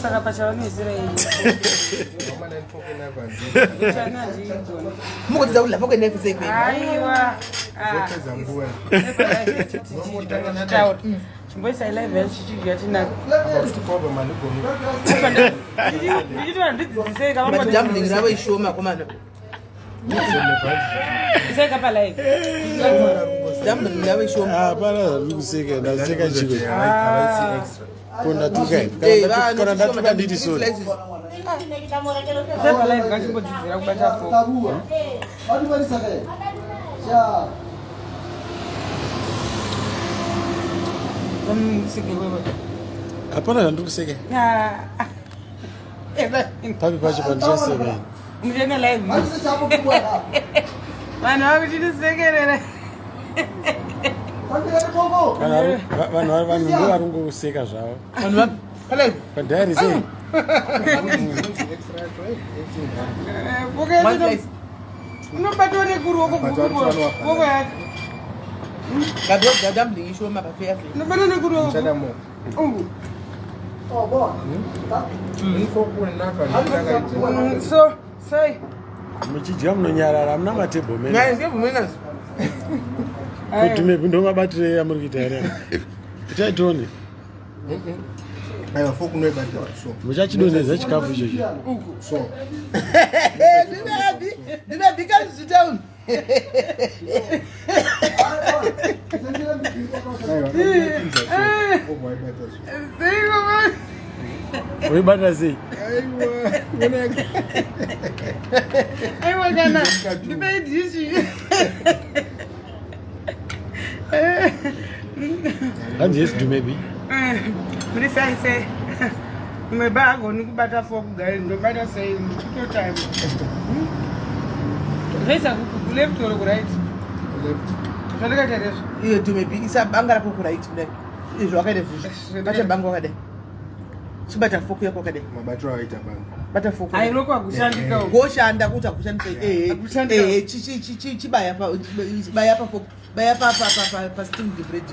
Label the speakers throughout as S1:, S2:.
S1: Saka pachavanoisira
S2: Mukudzidza kudla foko nefu sei kwenu?
S1: Aiwa. Chimboisa live yacho chichidya tinako. Ndichitoa ndidzidzisei kava
S2: But dumpling ravo ishoma komana.
S1: Isai kapa live.
S2: Dumpling ravo ishoma.
S3: Hapana zvandiri kuseka, ndaseka chiwe. Ko ndatuka here?
S2: Eh,
S3: Kana
S2: vanhu
S3: ndatuka
S2: ishoma,
S3: nditi
S2: dumpling
S3: sorry.
S2: slices.
S1: Isai pa live kachimbodzidzira kubata foko.
S3: Hapana zvandiri kuseka. Papi pacho pandichaseka ini.
S1: Muchene live. Vanhu vakuchitisekerera.
S3: Vanhu vanhu vanhu ndo vari kungoseka zvavo.
S2: Vanhu va palive.
S3: Padhayari sei?
S2: One slice.
S1: Unobatwa nekuruoko guku yake.
S2: Gabriel dumpling ishoma pa fair fair.
S1: Unobatwa nekuruoko. Uku. So, sei.
S3: Muchidya munonyarara, hamuna matable manners.
S2: Ngai ndiye manners.
S3: Kuti maybe ndo mabatirei amuri kuita here? Itai tione.
S4: Aiwa, fork unoibata so.
S3: Muchachidonhedza chikafu ichocho.
S4: So.
S2: Ndinabi, ndinabi comes to town.
S4: Aiwa, unoipinza so. Obva waibata so.
S1: Sei mama.
S3: Uibata sei?
S4: Aiwa, unoona-
S1: Aiwa kana. Ndipei dishi.
S3: Hanzi yes do maybe.
S1: Muri sei sei. Mumwe ba agoni kubata fork guys, ndobata sei ndichitotime. Ndoisa ku left or ku right?
S4: Left.
S1: Zvandakaita rezvo.
S2: Iyo to maybe isa banga rako ku right kudai. Izvo wakaita izvi. Bata banga wakadai. Chibata fork yako wakadai.
S4: Mabatiro akaita banga.
S2: Bata fork.
S1: Airoko akushandika uko.
S2: Goshanda kuti akushandisa eh
S1: Hakushandika.
S2: eh chi chi chi chi chibaya pa baya pa fork. Baya pa pa pa pa pa steamed bread.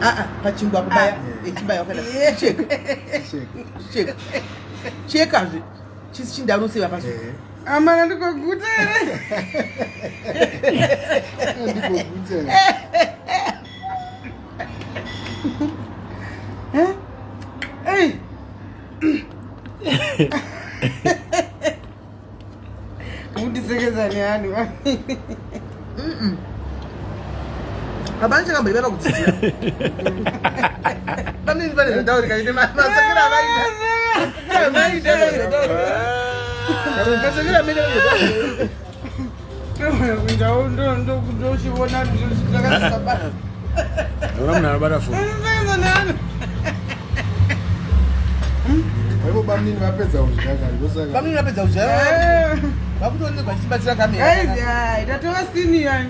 S2: Ah ah pachingwa apo baya. Eh chibaya wakadai. Cheka.
S4: Shake.
S2: Cheka. Cheka zve. Chisi chindau unoseva pasi.
S4: Eh.
S1: Amana ndikoguta here?
S4: Ndikoguta.
S1: Ei. Mundisekeza neanhu.
S2: Hapana chakamboiva pakudzidzira. Pamweni pane zvataurika ine masekero avaita. Avaita masekero amene
S1: Ndau ndo ndo ndochiona ndakasabata.
S3: Hakuna munhu anobata foni.
S1: Mundisekeza neanhu.
S4: Vaivo bamnini vapedza kudya kare, ndosaka.
S2: Pamweni vapedza kudya. Vakutoonekwa vachibatsira kamera.
S1: Guys, yeah, tatova senior.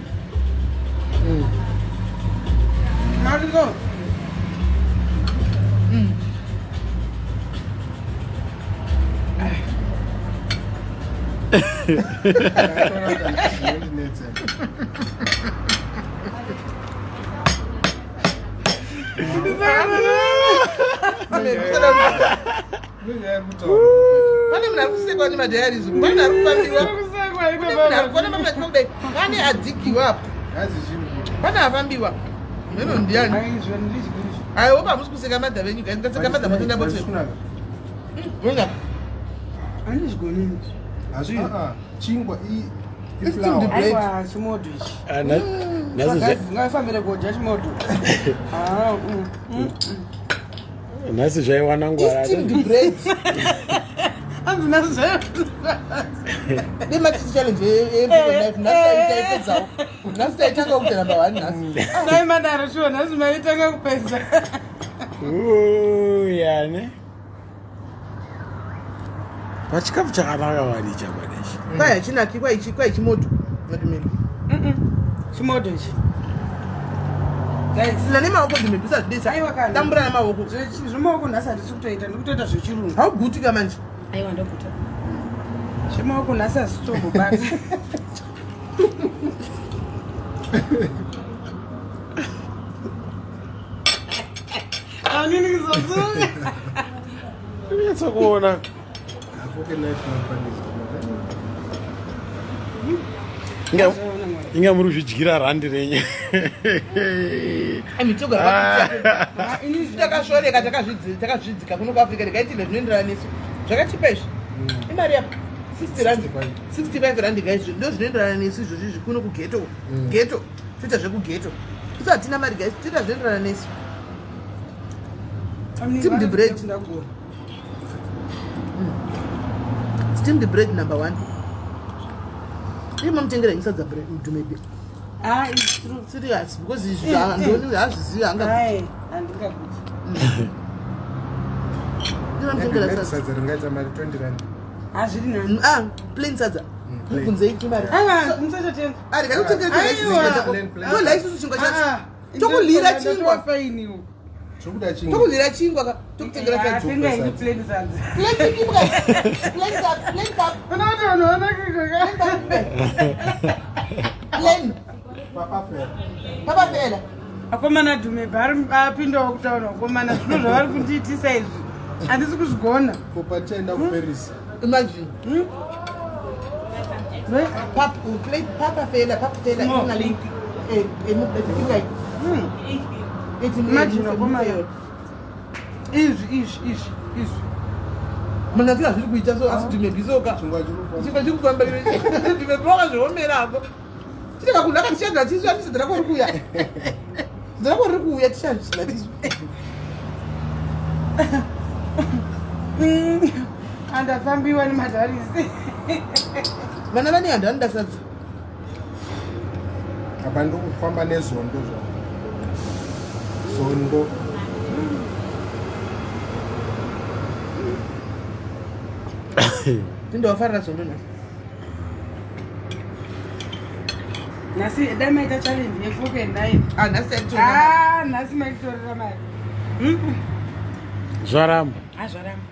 S1: Mariko.
S4: Ndakaona kuti handinetse. Nonyaya yekutaura.
S2: Pane munhu ari kusekwa nemadhayaris. Pane munhu ari kufambiwa.
S1: Kusekwa
S2: Pane
S1: iko
S2: munhu ari
S1: baba.
S2: kuona mamwe achifamba kudai. Pane adzigiwa apo.
S4: Hazi zvinhu.
S2: Pane afambiwa. Mheno ndiani?
S1: Ai, zvo ndizvi.
S2: Aiwa hamusi kuseka madha venyu guys. Ndaseka madha motenda botse.
S4: Hazvikunaka.
S2: Muna.
S1: Handizvigoni.
S4: Hazvi- Ah, ah, chingwa
S2: It's
S4: iflour.
S2: still the bread.
S1: Aiwa, chimodho ichi.
S3: Ah, nhasi
S1: Guys, ngafambire kodya chimodho. Ah,
S3: Nhasi zvaiwana ngwara.
S2: Steamed bread.
S1: Anzi nhasi zvayo.
S2: Nematiti challenge yelife. Nhasi taipedzawo. Nhasi taitanga kuita number 1 nhasi.
S1: Dai madaro shuwa nhasi maitanga kupedza.
S3: Ooh, yani. Pachikafu chakanaka wani chakwada ichi.
S2: Kwai hachinaki kwai chi kwai chimoto. Madumeni.
S1: Chimodho ichi. Guys,
S2: Sina nemaoko ndimebvisa zvidesa.
S1: Aiwa kana.
S2: Tambura nemaoko.
S1: Zvemaoko nhasi handisi kutoita, ndiri kutoita zvechirungu.
S2: Haugutika manje.
S1: Aiwa ndoguta. Zvemaoko nhasi hasi kutombobata.
S3: Ndanyatsa kuona. Inga muri kuzvidyira randi renyu.
S2: Isu takashoreka takazvidzika kuno kuAfrica tikaitira zvinoenderana nesu. Zvakachipa izvi. Imari yapa 60 rand. 65 rand guys ndo zvinoenderana nesu izvozvi izvi kuno kugeto. Ghetto. Toita zvekugeto. Isu hatina mari guys toita zvinoenderana nesu. Steamed bread. Steamed bread number 1. Iye mamutengera henyu sadza bread mudhumebi.
S1: Ah, it's true.
S2: Serious because izvi handoni hazvizivi hanga.
S1: Ai, handingakuti.
S2: Iye mamutengera sadza.
S4: Sadza ringaita mari 20 rand.
S1: Hazviri nani.
S2: Ah, plain sadza.
S4: Plain.
S2: Mukunze imari.
S1: Aiwa, musachatenga.
S2: Ari kakutengera
S1: Aiwa.
S4: Plain, plain.
S2: Tola isusu chingwa chacho.
S1: Ah,
S2: Tokulira chingwa.
S1: fainiwo.
S4: Tiri kuda chingwa.
S2: Tokulira chingwa ka. Tokutengera sadza.
S1: Tenga ini plain sadza.
S2: Plain chingwa. Plain sadza, plain cup.
S1: Unoti vanhu vanakika.
S2: Plain.
S4: Papa fela.
S2: Papa fela.
S1: Akomana Dhume bhari apindawo kutaura akomana zvino zvavari kundiitisa izvi. Handisi kuzvigona.
S4: Kupa tichaenda kuParis.
S2: Imagine. Pap, plate papa fela, papa fela.
S1: Small.
S2: Isina link. Eh, eh, muplate.
S1: Imagine akomana. Izvi izvi izvi izvi.
S2: Manakira zviri kuita so asi Dhume bisoka.
S4: Chingwa chiri kufamba.
S2: Chingwa chiri kufamba. Dhume boka zviomera apo. Chitaka kunaka tichadya tisu handisi sadza rako riri kuuya. Sadza rako riri kuuya tichadya tisu.
S1: Andafambiwa nemadharisi.
S2: Vana vane handu vanoda sadza.
S4: Apa ndiri kufamba nezondo zvangu. Zondo.
S2: Tindovafarira zondo nhasi.
S1: Nhasi dai maita challenge yefork and knife.
S2: Ah, nhasi taitoona.
S1: Ah, nhasi maitorera mari.
S3: Zvaramba.
S1: Ah, zvaramba.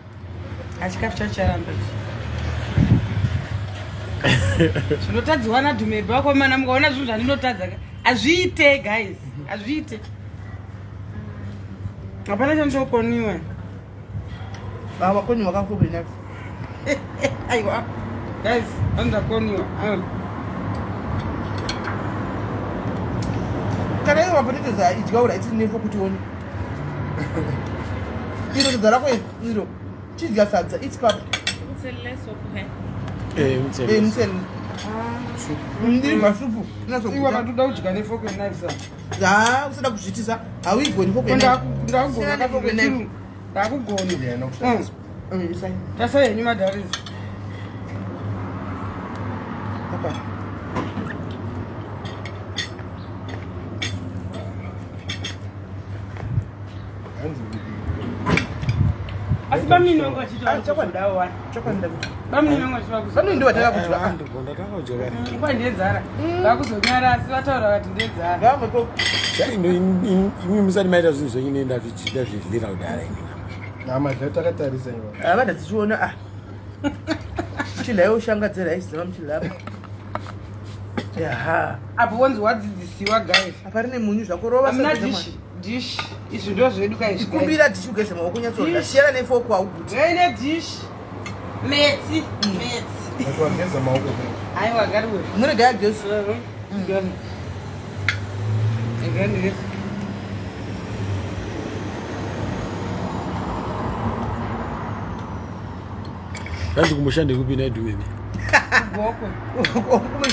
S1: Achikafu chacho charamba ichi. Zvinotadziwa naDhumebhi vakomana mukaona zvinhu zvandinotadza ka. Hazviite guys, hazviite. Hapana chandinokoniwa.
S2: Ah, wakoni wakafork and knife.
S1: Aiwa. Guys, andakoniwa. Ah.
S2: Kana iwo mapotato idya ura itiri nefo kuti uone. Iro sadza rako iro. Chidya sadza, eat pap.
S3: Eh,
S2: Eh,
S3: mutsele.
S2: mutsele. Ndiri supu.
S1: Iwe vatoda kudya nefork and knife sa.
S2: Ha, usada kuzviitisa. Hauigoni fork and knife.
S1: Ndakugona
S2: Siyana nefork and knife.
S1: ndakugona.
S4: Yeah, inokushandiswa.
S2: Isai.
S1: Tasa henyu madharisi.
S2: Papa.
S4: Hanzi kuti
S1: Asi bamini vangu vachiti
S2: Ah, chokwadi.
S1: vakuzodawo wani.
S2: Chokwadi ndakuti.
S1: Bamini vangu vachiti vakuzoda.
S2: Vanondi vataka kudya. Ah,
S3: Ndakadya kare.
S1: Kwa ndenzara. Vakuzonyara asi vataura vati ndenzara.
S2: ngavamwe ko.
S3: Imi musati maita zvinhu zvenyu nei ndazvidlira kudara ini.
S4: Hama takatarisa iwa.
S2: Ah, vada dzichiona ah. Chilaiwo shanga dzeraisi dzavamuchilapa. Yaha.
S1: Apo wanzi wadzidzisiwa guys.
S2: Apa rine munyu zvako rova
S1: Hamuna
S2: sadza
S1: dishi, dishi. Izvi ndo zvedu ka izvi. guys.
S2: Kumbira dishi ugeze maoko unyatsorya.
S1: Dish.
S2: Siyana nefoku hauguti.
S1: Ngaine dishi. Metsi, metsi.
S4: But wageza maoko.
S1: Aiwa gariwe.
S2: Mune gaya gesi.
S3: Hanzi kumusha ndekupi naidhumemi.
S1: Kugokwe,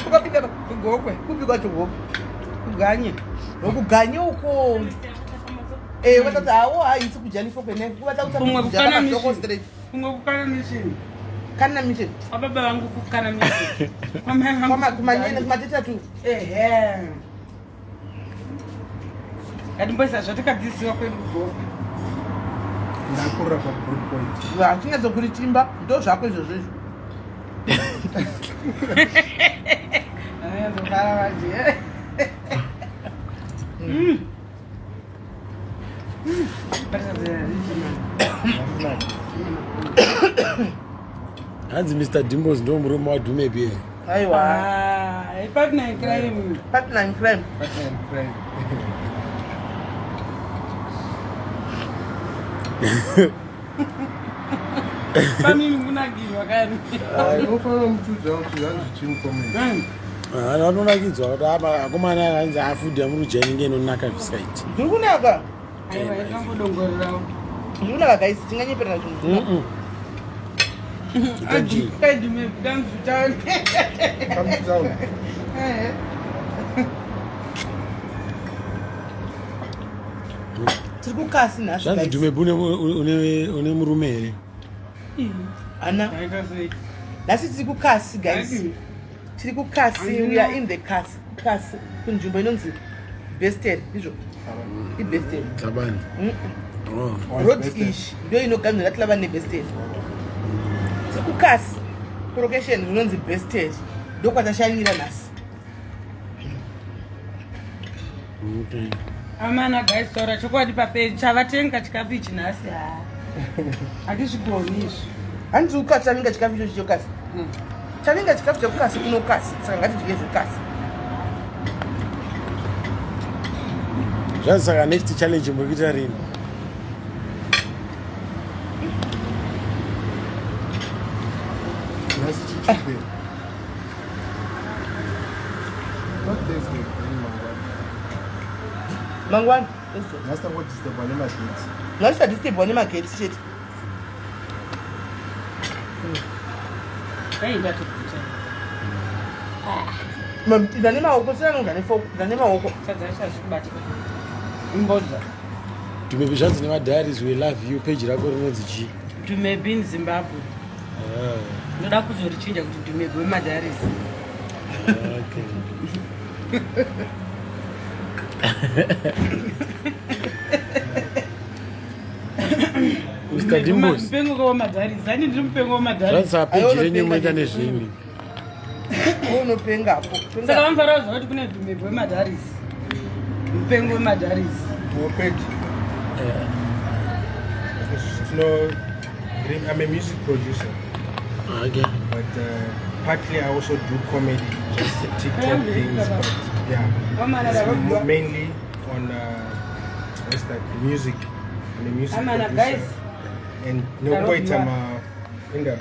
S2: Ukapinda
S1: kugokwe,
S2: kupi kwacho gogo?
S1: kuganye.
S2: Nokuganye uko. Eh, vatati hawo haisi kudya nefork and knife. Kuvata
S1: Kumwe
S2: kudya
S1: kukana
S2: pakashoko
S1: mishini.
S2: straight.
S1: Kumwe kukana mishini.
S2: Kana mishini.
S1: Kwababa vangu kukana mishini. Kwamai vangu
S2: Kwama kumanyene
S1: kuganye.
S2: kumatetatu.
S1: Ehe. Ngatimboisa zvatakadzidzisiwa kwedu kugokwe.
S4: Ndakurira pa broad point.
S2: Hachinyatso ndo zvako izvozvo izvo.
S1: Anozofara manje.
S3: Hanzi Mr. Dimbos ndo murume waDhumebi here.
S2: Aiwa.
S1: Ah, partner in crime.
S2: Partner in crime.
S4: Partner in crime.
S1: Pamimi kunakirwa kani.
S4: Unofanira mutudza kuti hanzi chimukomenti.
S3: Vanonakidzwa kuti akomana hanzi afudhi amuri kudya inenge inonaka zvisaiti.
S2: Zviri kunaka.
S1: Aiwa, ikangodongorerawo.
S2: Zviri kunaka guys, tinganyeperana zvinhu.
S1: Adume come to town.
S4: Come to town.
S2: Tiri kukasi nhasi.
S3: Zvanzi Dume une murume here?
S2: Ana. Nhasi tiri kukasi guys. Tiri kukasi, we are in the kasi. Kasi kunzvimbo inonzi Bestel, izvo. IBestel.
S3: Tlabani. Oh.
S2: Road ish ndio inoganzira Tlabani neBestel. Tiri kukasi kulocation inonzi Bestel. Ndokwatashanyira nhasi.
S3: Okay.
S1: Amana guys, taura chokwadi papeji chavatenga chikafu ichi nhasi ha. Hatizvigoni izvi.
S2: Hanzi ukasi chavinga chikafu icho chichokasi. Chavinga chikafu chekukasi kunokasi saka ngatidye zvekasi.
S3: Zvanzi saka next challenge muri kuita rini?
S4: Nhasi chiTuesday. Not Thursday, then mangwana.
S2: Mangwana.
S4: Nhasi tangodisturba nemagetsi.
S2: Nhasi tadisturbwa nemagetsi chete.
S1: Dai ndatokuta.
S2: Ida nemaoko sina nefoko ida nemaoko.
S1: Sadza richazvikubatika. Imbodza.
S3: Dumebi zvanzi nemadiaries we love you page rako rinonzi chii?
S1: Dumebi in Zimbabwe. Ndoda kuzorichinja kuti Dumebi wemadiaries.
S3: Okay. Mr. Dimbos.
S1: Mupengo wemadiaries. Ani ndiri mupengo wemadiaries.
S3: Zvanzi page renyu moita nezvimi.
S2: Unopengapo.
S1: Saka vanofanira kuziva kuti kune Dumebi wemadiaries. Mupengo wemadiaries.
S4: Page. No, I'm a music producer.
S3: Okay.
S4: But partly I also do comedy, just TikTok things, but yeah, it's mainly on what's that, music. I'm a music
S1: Amana,
S4: producer.
S1: guys.
S4: And nongoita ma inga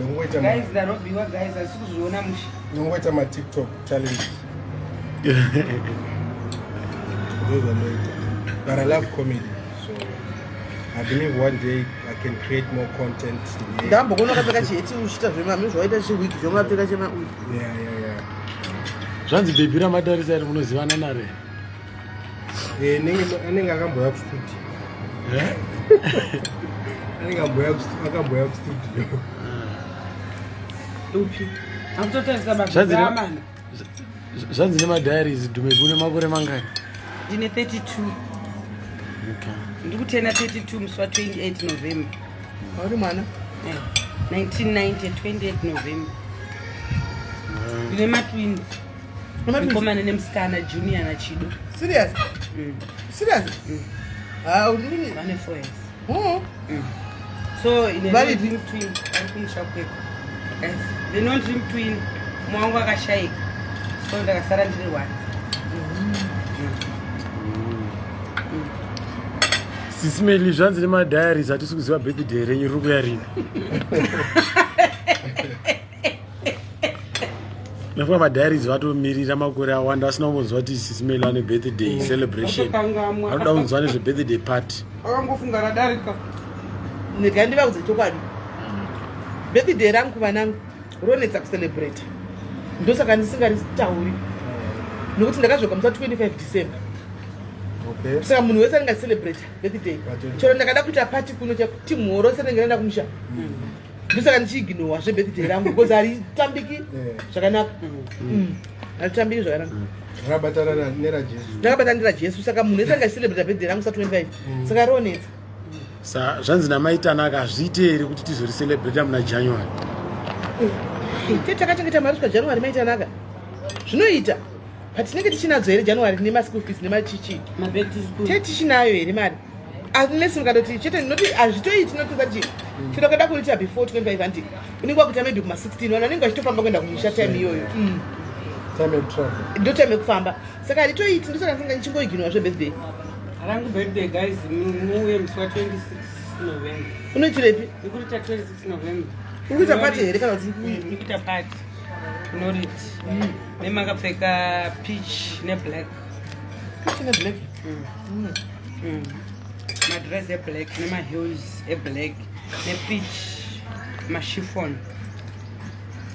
S4: nongoita ma
S1: Guys, ndarobiwa guys, asi kuzviona mushe.
S4: nongoita ma TikTok challenges. Those are noita. But I love comedy, so I believe one day I can create more content. Yeah,
S2: Ndambokuona wakapfeka chiheti uchiita zvemami zvawaita chiwiki zvomapfeka chemauyu.
S4: yeah.
S3: Zvanzi bhebhi ramadarisa iri munozivana nare?
S4: Eh, anenge akamboya kustudio. Anenge akamboya kustudio.
S1: Upi. Akutotarisa
S3: Zvanzi
S1: mabhebhi amana.
S3: Zvanzi nemadiaries Dumebi une makore mangani?
S1: Ndine 32.
S3: Okay.
S1: Ndikutena 32 musi wa 28 November.
S2: Uri mwana.
S1: 1990 28 November. Ndine matwins. Mukomana nemusikana Junior naChido.
S2: Serious? Serious? Ah, uri
S1: Vane 4 years. So in a
S2: Valid.
S1: dream twin ari kumusha kweko. Guys, the non dream twin mwangu akashaika. So ndakasara ndiri one.
S3: Sisimeli zvanzi nemadiaries hatisi kuziva birthday renyu riri kuya rini. Nafunga madiaries vatomirira makore awanda vasina kumbonzwa kuti Sisimeli vane birthday celebration.
S1: Vatokangamwa.
S3: Vanoda kunzwa nezvebirthday party.
S1: Akangofunga radarika.
S2: Ndega ndivaudze chokwadi. Birthday rangu vanangu ronetsa kucelebrate. Ndosaka ndisingaritauri. Nokuti ndakazvoka musi wa 25 December.
S4: Okay.
S2: Saka munhu wese anenge acicelebrate birthday. Chero ndakada kuita party kuno chekuti munhu wose anenge aenda kumusha. Ndosaka ndichiignowa zvebirthday rangu because haritambiki zvakanaka. Haritambiki zvakanaka.
S4: Rakabatana neraJesu.
S2: Ndakabatana neraJesu saka munhu wese anenge acicelebrate birthday rangu sa 25. Saka ronetsa.
S3: Sa zvanzi namaitanaka hazviite here kuti tizoricelebrata muna January?
S2: Te takachengeta mari kusvika January maitanaka. Zvinoita. Patinenge tichinadzo here January nemaschool fees nemachichi.
S1: Maback to school.
S2: Te tichinayo here mari? Unless mukatoti chete ndinoti hazvitoiti nototi chi chero kada kuita before 25 handi unenge wakuita maybe kuma 16 vanhu vanenge vachitofamba kuenda kumusha time iyoyo.
S4: Time yekutravel.
S2: Ndo time yekufamba. Saka handitoiti ndosaka ndinga ndichingoignora zvebirthday.
S1: Rangu birthday guys, muuye musi wa 26. November.
S2: Unoitirepi?
S1: Ndikuita 26 November.
S2: Uri kuita party here kana kuti?
S1: Ndikuita party. Kunoriti. Nemakapfeka peach neblack.
S2: Peach neblack.
S1: Madress eblack nemaheels eblack nepeach machiffon.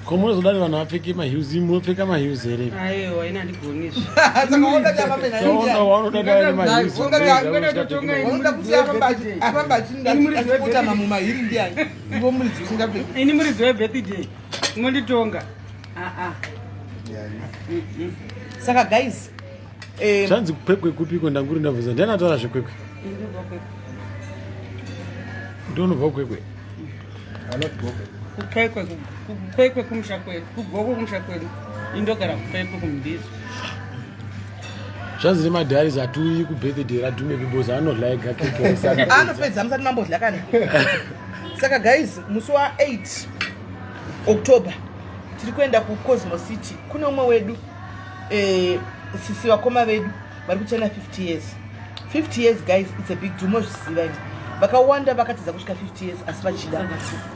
S3: Ko munozoda kuti vanhu vapfeke maheels? Munopfeka maheels here?
S1: Aiwa, ina handigoni izvi.
S2: Saka waona chafambe naye ndiani?
S3: Waunoda dai nemaheels.
S2: Unoda kuti afambe achikotama mumahiri ndiani? Ivo muridzi usingapfeki.
S1: Ini muridzi webirthday unonditonga? Aa.
S2: Saka guys,
S3: Zvanzi kukwekwe kupiko? Ndanguri ndabvunza, ndiani ataura zvekwekwe? Ndonobva kukwekwe.
S1: Kukwekwe, kukwekwe kumusha kwedu, kugokwe kumusha kwedu. Indogara kukwekwe kumbizo.
S3: Zvanzi nemadiaries, hatiuyi kubirthday raDhume because anodla ega keke.
S2: Anopedza musati mambodya kana. Saka guys, musi wa8 October tiri kuenda kuCosmo City. Kune umwe wedu, sisi vakoma vedu vari kuchena 50 years. 50 years, guys, it's a big deal. Mozviziva imi, vakawanda vakatadza kusvika 50 years asi vachida.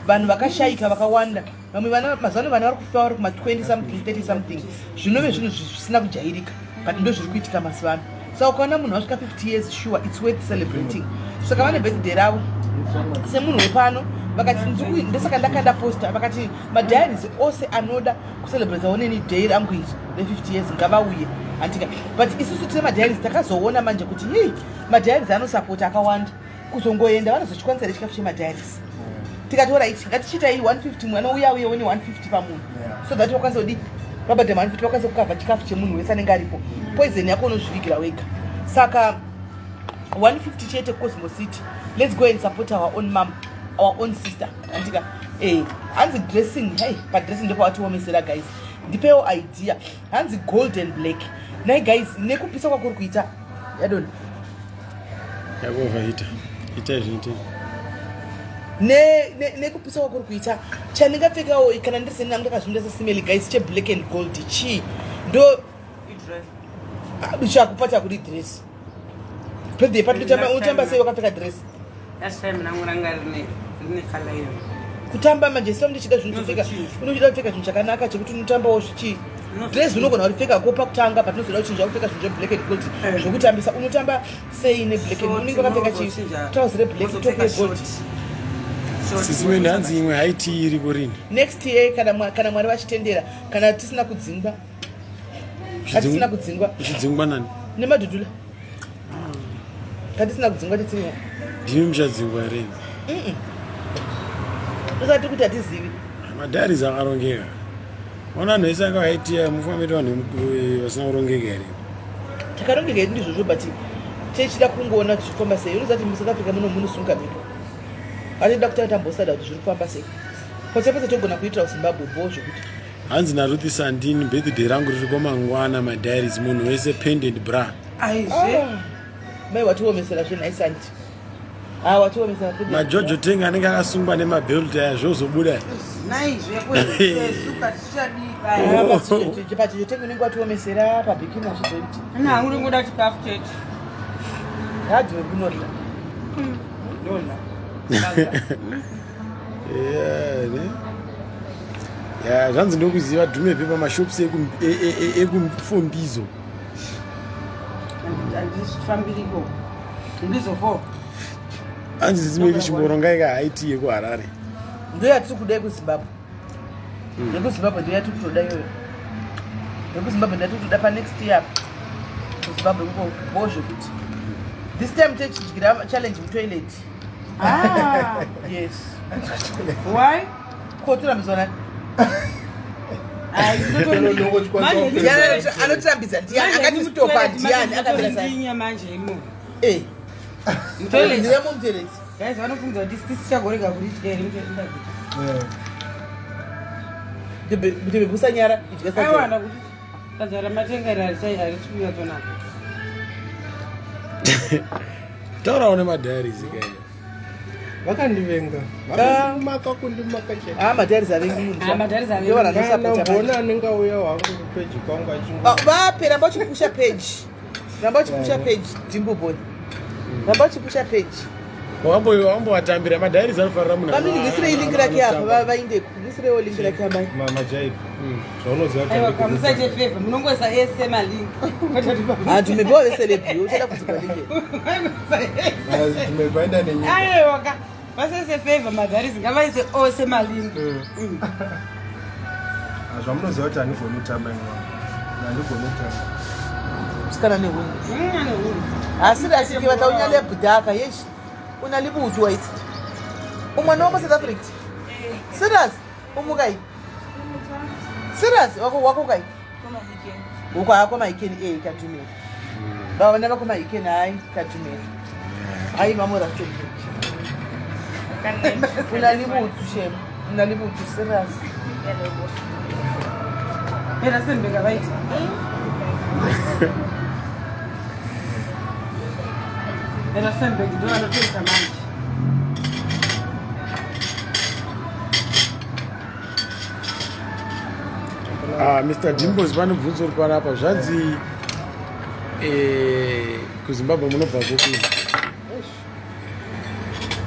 S2: Vanhu vakashayika vakawanda. Vamwe vana mazuva ano, vana vari kufa vari kuma20 something, 30 something, zvinove zvinhu zvisina kujairika, but ndo zviri kuitika mazuva ano. Saka ukaona munhu vasvika 50 years, sure, it's worth celebrating. Saka vane birthday ravo. Semunhu wepano vakati ndosaka ndakanda poster, vakati madiaries ose anoda kucelebratawo neni day rangu iri re50 years ngavauye, handika? But isusu tine madiaries takazoona manje kuti hei, madiaries anosapota akawanda, kuzongoenda vanozochikwanisa here chikafu chemadiaries? Tikati alright, ngatichiitai 150, mwana uya uyewo ne150 pamunhu, so that vakwanisa kudi vabhadha 150, vakwanisa kukavha chikafu chemunhu wese anenge aripo. Poison yako unozvivigira wega. Saka 150 chete, Cosmo City. Let's go and support our own mom, our own sister, andika? Hanzi dressing, hey, padressing ndopawatiomesera. Guys, ndipewo idea. Hanzi gold and black. Nai guys, nekupisa kwakuri kuita, yadona.
S3: Yakuoverheata, itai zvinoitei.
S2: Nekupisa kwakuri kuita, chandingapfekawo kana ndiri seni nangu ndakazvimira sesimeli, guys, cheblack and gold chii? Ndo chakupata kuri dress. Birthday party unotamba sei wakapfeka dress?
S1: Last time rangu ranga rine colour iyo.
S2: Kutamba manje sio ndichida zvinhu zvopfeka.
S1: Unozochinja.
S2: Unochida kupfeka zvinhu chakanaka chekuti unotambawo zvichii. Dress unogona kuripfeka ko pakutanga, but unozoda kuchinja kupfeka zvinhu zveblack and gold zvokutambisa. Unotamba sei neblack and
S1: Short,
S2: unenge wakapfeka chi
S1: unozochinja.
S2: trouser reblack, top
S1: Unozopfeka
S2: yegold.
S1: short. Short.
S3: Sisi hanzi imwe haiti iri kurini?
S2: Next year, kana Mwari vachitendera, kana tisina kudzingwa, hatisina kudzingwa.
S3: Uchidzingwa nani?
S2: Nemadhudhula. Katisina kudzingwa titsiriwo.
S3: Ndimi muchadzingwa here?
S2: Tosati kuti hatizivi.
S3: Madiaries akarongeka. Ona vanhu vese anga vaitiya mufamili, vanhu vasina kurongeka here?
S2: Takarongeka yedu, ndizvozvo, but techida kungoona kuti zvirikufamba sei. Unoziva kuti muSouth Africa muno munosunga mhepo. Atida kutanga tambosada kuti zviri kufamba sei. Pose pose togona kuitira kuZimbabwe bho zvokuti.
S3: Hanzi naRuthi Sandini, birthday rangu ririko mangwana, madiaries, munhu wese pendant bra.
S1: Aizve.
S2: Ah, mai watiomesera zvenhaisanti. Ha, watiomesera.
S3: Majojo tank anenge akasungwa nemabelt aya, zvozobuda.
S1: Naizve kwesuka tichadii?
S2: Pajojo tank unenge watiomesera pabhikini, hazvizoiti.
S1: Ina hangu ndingoda chikafu chete.
S2: Hadhiwe kunorya.
S1: Ndodla.
S3: Yeah, ne? Ya, zvanzi ndokuziva Dhumepe pamashops ekumfombizo.
S1: Handisifambiriko mbizo 4.
S3: Hanzi zimwe chimborongaika haiti yekuHarare.
S2: Ndo yatiri kuda yekuZimbabwe. YekuZimbabwe ndo yatiri kutoda iyoyo. YekuZimbabwe ndo yatiri kutoda panext year kuZimbabwe kuko bo zvekuti this time techidyira challenge mutoilet.
S1: Ah,
S2: yes.
S1: Why?
S2: Kotirambizwa nani?
S1: Ai,
S2: Ndiani anotirambidza? Ndiani akatistopa? Ndiani akamira sai?
S1: Ndinya manje imo.
S2: Eh,
S1: Mutoilet.
S2: ndiremo mutoilet.
S1: Guys, vanofunza kuti tisichagorega kuridya here mutoilet?
S2: Ndebebusanyara idya sadza.
S1: Aiwana kuti sadza ramatenga iri harisi kunyatsonaka.
S3: Taurawo nemadiaries kai.
S4: Vakandivenga, vakandimaka, kundimaka chete.
S2: Ah, madiaries avengi munhu.
S1: Ah, madiaries avengi.
S2: Ndivo vanhu
S4: Kana
S2: vanosapota
S4: mbona
S2: manje.
S4: anenge auya wangu kupeji kwangu achingo
S2: Ah, vape, ramba uchipusha page, ramba uchipusha page, Dimbo boy, ramba uchipusha page.
S3: Wakambovatambira madhairis anofarira munhu
S2: Vamini ngisirei link rake apa vainde ngisireiwo link rake amai.
S4: Majaiva. Zvaunoziva kuti
S1: Aiwa,
S4: handigoni
S1: kamusaite
S4: kutamba.
S1: favor munongoisa ese malink.
S2: Hantu maybe wave celeb uchada kuzipa link.
S4: Ah, tumepanda nenyika.
S1: Aiwa ka vasaise favor madharisi ngavaise ose malink.
S4: Ah, zvamunoziva kuti handigoni kutamba imwe. Handigoni kutamba.
S2: Musikana nehunhu. Asi rasi ke batla o nyale budaka yesh. O na le botho wa itse. O ngwana wa mo South Africa. Serious? O mo kae? Serious? Wako wako kae? Uko hako Mahikeni eh katumela. Ba bona ba ko Mahikeni hayi katumela. Hayi mamo Rustenburg. O na le botho shem. O na le botho serious.
S1: Rustenburg havaiti. Rustenburg ndo vanotoita manje.
S3: Ah, Mr Dimples pane bvunzo uri panapa zvanzi kuZimbabwe munobva kupi?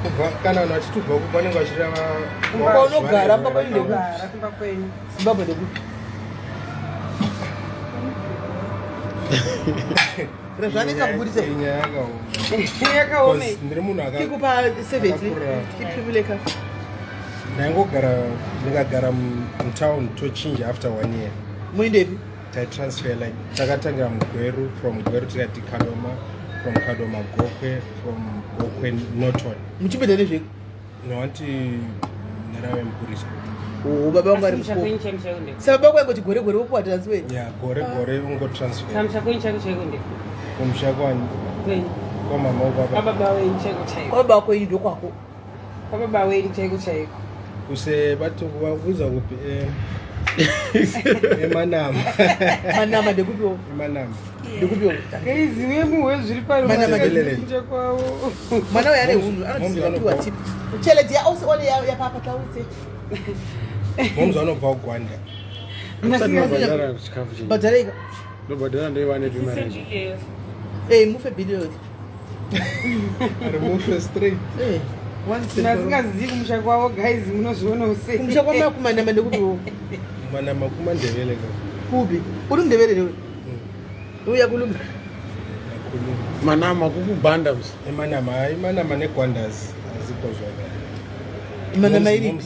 S4: Kubva kana vanhu vachitubva kupi vanenge vachireva
S2: Kwaunogara, kumba kwenyu ndekupi?
S1: Kugara kumba kwenyu.
S2: Zimbabwe ndekupi? Zvanetsa kubudisa
S4: Iyi nyaya yakaoma.
S1: Yakaome.
S4: Because ndiri munhu
S2: kikupa 70
S4: Akakura.
S2: kipimuleka
S4: ndaingogara ndikagara mutown tochinja after one year.
S2: Muindepi?
S4: Taitransfer like takatangira muGweru, from Gweru tikati Kadoma, from Kadoma Gokwe, from Gokwe Norton.
S2: Muchipinda nezveko?
S4: Nowanti ndarave mupurisa.
S2: Oh, baba vangu vari
S1: Musha
S2: muchikoro.
S1: kwenyu chaiko chaiko ndeko.
S2: Saka baba vangu vaingoti gore gore vopuwa transfer.
S4: Ya, gore gore ungotransfer.
S1: Samusha kwenyu chaiko chaiko ndeko.
S4: Kumusha kwani?
S1: Kwenyu.
S4: Kwamama kwababa.
S1: Kwababa wenyu chaiko chaiko.
S2: Kwababa wako iyi ndokwako.
S1: Kwababa wenyu chaiko chaiko.
S4: Kuse bati kuza kupi emanama.
S2: Manama ndekupiwo?
S4: Emanama.
S2: Ndekupiwo?
S1: Izive muhwe zviri pano.
S2: Mana
S1: Kuchinja kwavo.
S2: Mwana uyu ane hunhu
S4: Momzi
S2: anodzidzira
S4: vanobva-
S2: piwa tip. Cheledi ya ose one yapapa tautse.
S4: Momzi vanobva kuGwanda.
S3: Musati mabhadhara chikafu chenyu.
S2: Bhadharaika.
S3: Ndobhadhara ndoiwanepi mari yacho?
S2: Eh, mufe billion.
S4: Remove straight.
S2: Eh, one cent.
S1: Asingazivi kumusha kwavo guys munozvionawo sei.
S2: Kumusha kwamai kumanama ndekupiwo?
S4: Manama kumaNdebele ka.
S2: Kupi? Uri mundebele newe? Uya kulumba.
S4: Yakhuluma.
S3: Manama kukubhanda musi.
S4: Emanama, hayi, Manama neGwandas azikho zona.
S2: Manama iripi?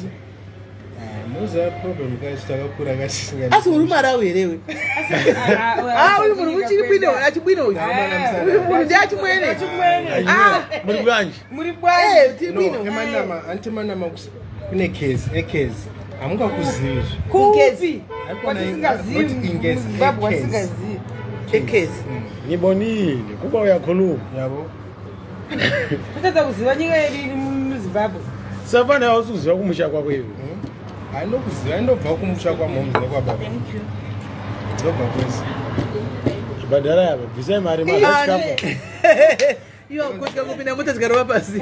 S4: Muza problem guys takakura katisinga.
S2: Asi uri Marawi here iwe? Ah, uyu munhu uchiri bwino, achibwino uyu. Uyu munhu ndiachimwene. Ah,
S3: Muri bwanji.
S1: Muri bwanji.
S2: eh, tiri
S4: No,
S2: bwino.
S4: emanama, anti manama kune case, ecase. Hamungakuzivi izvi.
S1: Kupi?
S4: Haikona
S1: Kwatisingazivi
S4: not Ingezi,
S1: muZimbabwe
S4: Ekezi.
S1: wasingazivi.
S2: Ekezi.
S3: Ngibonile kuba uyakhuluma.
S4: Yabo.
S1: Totadza kuziva nyika yedu iri muZimbabwe.
S3: Safana hausi kuziva kumusha kwako iwe.
S4: Hainokuziva, indobva kumusha kwamomzi nekwababa. Ndobva kwese.
S3: Bhadhara apa, bvisai mari mari chikafu.
S2: Iwo kutya kupinda mota dzikarova pasi.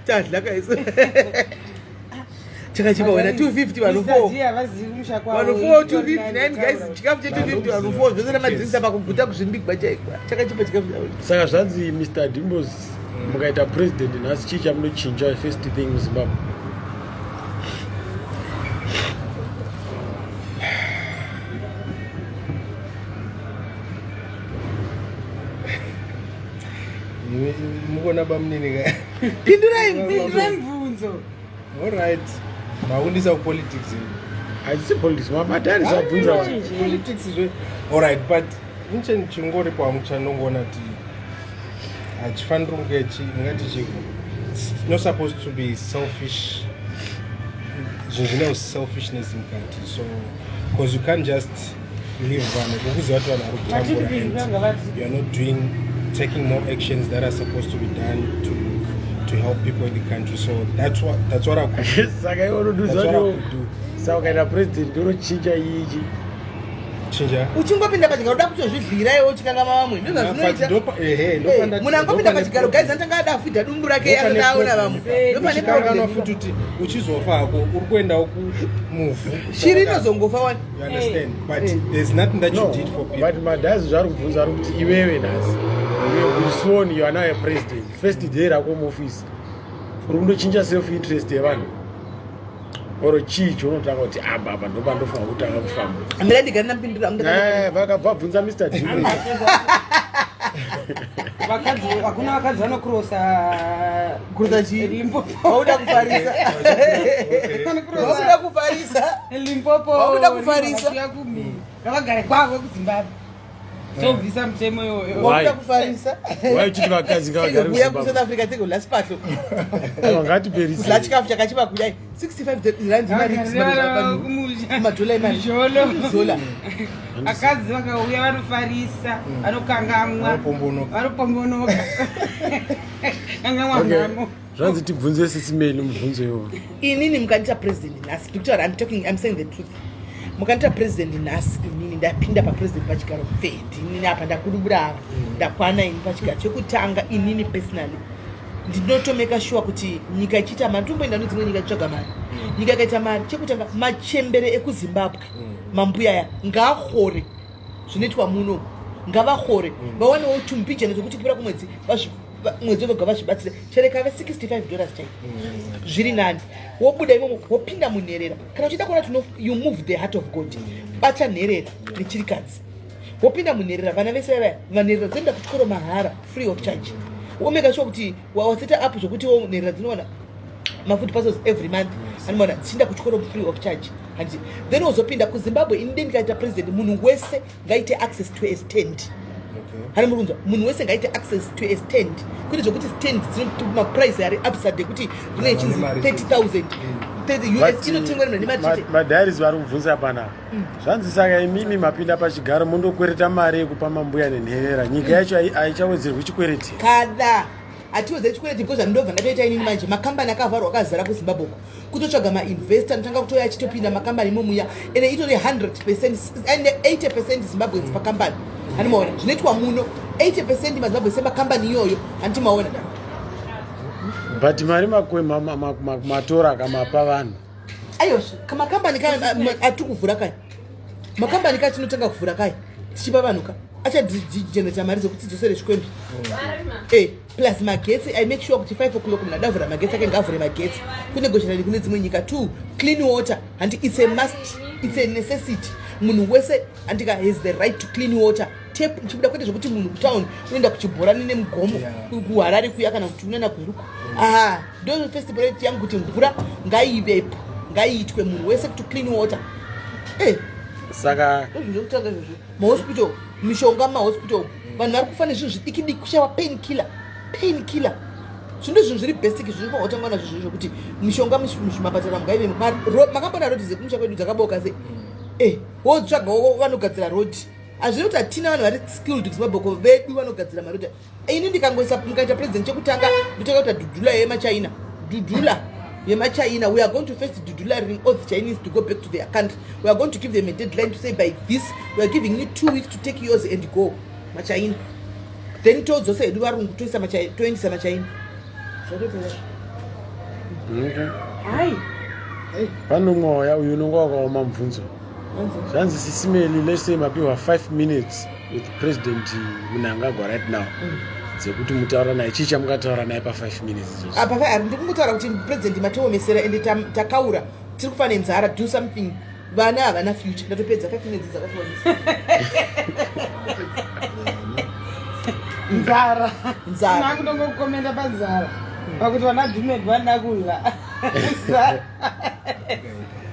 S2: Tadla kaiso. Chakachipa wena 250 vanhu 4.
S1: Mr. havazivi kumusha kwavo.
S2: Vanhu 4 250 9 guys, chikafu che 250 vanhu 4 zvose namadrinks apa kuguta kuzvimbigwa chaiko. Chakachipa chikafu chavo.
S3: Saka zvanzi Mr Dimples mukaita president nhasi chii chamunochinja first thing muZimbabwe?
S4: Mukona bamunini ka.
S2: Pindurai
S1: Pindura
S2: mubvunzo.
S1: mubvunzo.
S4: All right. Makundisa kupolitics.
S3: Hachisi politics, mabhadharisi abvunza vanhu.
S4: Politics zve. All right, but inche chingoripo hangu chandongoona kuti hachifaniri kunge ngati it's not supposed to be selfish. Zvinhu zvine selfishness mukati, so because you can't just leave vanhu ukuziva kuti vanhu vari kutambura and you are not doing taking more actions that are supposed to be done to help people in the country. So that's what I could do.
S3: Saka iwe unoduza
S4: That's what I
S3: kuti
S4: could do.
S3: saka ukaita president unochinja ichi.
S4: Chinja.
S2: Uchingopinda pachigaro uda kutozvidlira iwe uchikangama vamwe. Ndozvazvinoita. Munhu angopinda pachigaro guys anotanga ada afidha dumbu rake
S4: Ndopane
S2: asati aona
S4: problem.
S2: vamwe. Ndopane
S4: Uchikanganwa
S2: problem.
S4: futi kuti uchizofa hako uri kuendawo kumuvhu.
S2: Shiri inozongofa wani.
S4: You understand? But there's nothing that you
S3: No,
S4: did for people.
S3: but madhazi zvaari kubvunza ari kuti iwewe nhasi You have been sworn, you are now a president. First day rako muoffice, uri kundochinja self interest yevanhu or chii chaunotanga kuti apa apa ndopandofanira kutanga kufamba?
S2: Mira, ndigari ndamupindura.
S3: Vakabva bvunza Mr D.
S1: Vakadzi, hakuna vakadzi vanokrosa.
S2: Kurosa chii?
S1: Limpopo.
S2: Wauda kufarisa. Wauda kufarisa.
S1: Limpopo.
S2: Wakuda kufarisa.
S1: Kumi ngavagare kwavo kuZimbabwe, tobvisa mutemo iyoyo.
S3: Why?
S2: Wauda kufarisa.
S3: Why uchiti vakadzi ngavagare
S2: Kuya
S3: kuZimbabwe?
S2: kuSouth Africa tegula sipahlo.
S3: Aiwa, ngatiperise.
S2: Kudla chikafu chakachipa kudai, 65 rand imari. Madhola imari.
S1: Jolo.
S2: Zola.
S1: Akadzi vakauya vanofarisa, vanokangamwa.
S4: Vanopombonoka.
S1: Vanopombonoka, kangamwa
S3: Okay.
S1: nhamo.
S3: Zvanzi tibvunze Sisi Meli mubvunzo iwoyo.
S2: Inini mukandiita president nhasi, ndikutaura, I'm talking, I'm saying the truth. Mukandiita president nhasi, inini ndapinda papresident pachigaro pfedi, inini apa ndakudubura ava, ndakwana ini pachigaro. Chekutanga, inini personally ndinotomeka sure kuti nyika ichiita mari. Tomboenda nedzimwe nyika titsvaga mari. Nyika ikaita mari, chekutanga, machembere ekuZimbabwe, mambuya aya ngaahore zvinoitwa muno, ngavahore, vawanewo chumbijana zvekuti kupera kumwedzi mwedzi voga vazvibatsire, chero kave $65 chai, zviri nani. Wobuda imomo, wopinda munherera. Kana uchida kuona kuti you move the heart of God, bata nherera nechirikadzi. Wopinda munherera, vana vese vavaya vanherera dzinoenda kuchikoro mahara, free of charge. Womeka sure kuti waseta up zvokuti wo nherera dzinowana mafood parcels every month, anomaona dzichienda kuchikoro free of charge, handiti? Then wozopinda kuZimbabwe. Ini ndikaita president, munhu wese ngaite access to a stand. Hani muri kunzwa? Munhu wese ngaite access to a stand, kwete zvokuti stand maprice ari absurd ekuti rine chinzi 30 000, 30 US, inotengwa nemunhu ane mari chete.
S3: Madiaries vari kubvunza panapa. Zvanzi, saka imimi mapinda pachigaro, mondokwereta mari yekupa mambuya nenherera, nyika yacho haichawedzerwi chikwereti?
S2: Kada hatiwedzeri chikwereti, because zvandobva ndatoita inini manje, makambani akavharwa akazara kuZimbabwe uko, kutotsvaga mainvestor anotanga kutoya achitopinda makambani imomuya, ende itori 100% and 80% Zimbabweans pakambani. Handi maona zvinoitwa muno? 80% maZimbabwe semakambani iyoyo, handiti maona?
S3: But mari matora akamapa vanhu.
S2: Aiyosve, kamakambani atiri kuvhura kai, makambani ka tinotanga kuvhura kai tichipa vanhu ka, achajigenerata mari dzekuti tidzosere zvikwembi. Plus magetsi, I make sure kuti 5 o'clock munhu adavhura magetsi ake, ngaavhure magetsi. Kunegotiate kune dzimwe nyika. Two, clean water, handi? It's a must, it's a necessity. Munhu wese, handika, has the right to clean water tap chibuda, kwete zvokuti munhu kutown unoenda kuchibhorani nemugomo kuHarare kuya, kana kuti unoenda Gweruko. Aha, ndo first priority yangu, kuti mvura ngaivepo, ngaiitwe munhu wese kuti clean water.
S3: Saka
S2: Ndozvinhu zvekutanga izvozvo. Mahospital, mishonga mumahospital, vanhu vari kufa nezvinhu zvidiki diki, kushaiwa pain killer. Pain killer, zvinhu zvinhu zviri basic zvinofanira kutangwa nazvo zvinhu zvokuti mishonga muzvimapatara mungaive. Makambona rodhi dzekumusha kwedu dzakaboka sei? Wotsvagawo vanogadzira rodhi. Hazviri kuti hatina vanhu vari skilled kuZimbabwe ko, vedu vanogadzira marodhi. Ini ndikangoisa, mukaita president, chekutanga ndotanga kuita dudula yemachina, dudula yemachina. We are going to first dudularing all the Chinese to go back to their country. We are going to give them a deadline to say, by this, we are giving you 2 weeks to take yours and go, machina. Then todzosa hedu varungu, toisa toendesa machina, zvatopera.
S3: Okay.
S1: Hai.
S3: Pane mwoya uyu unonge wakaoma mubvunzo. Zvanzi, Sisi Meli, let's say mapiwa 5 minutes with President Mnangagwa right now dzekuti mutaura naye, chii chamungataura naye pa5 minutes izvozvo?
S2: Apa ndikungotaura kuti, President, matiomesera ende takaura, tiri kufa nenzara, do something, vana havana future. Ndatopedza, 5 minutes dzakatiwanisa.
S1: Nzara.
S2: Nzara.
S1: Nakutongokomenda panzara, pakuti vana Dumed vanoda kudya.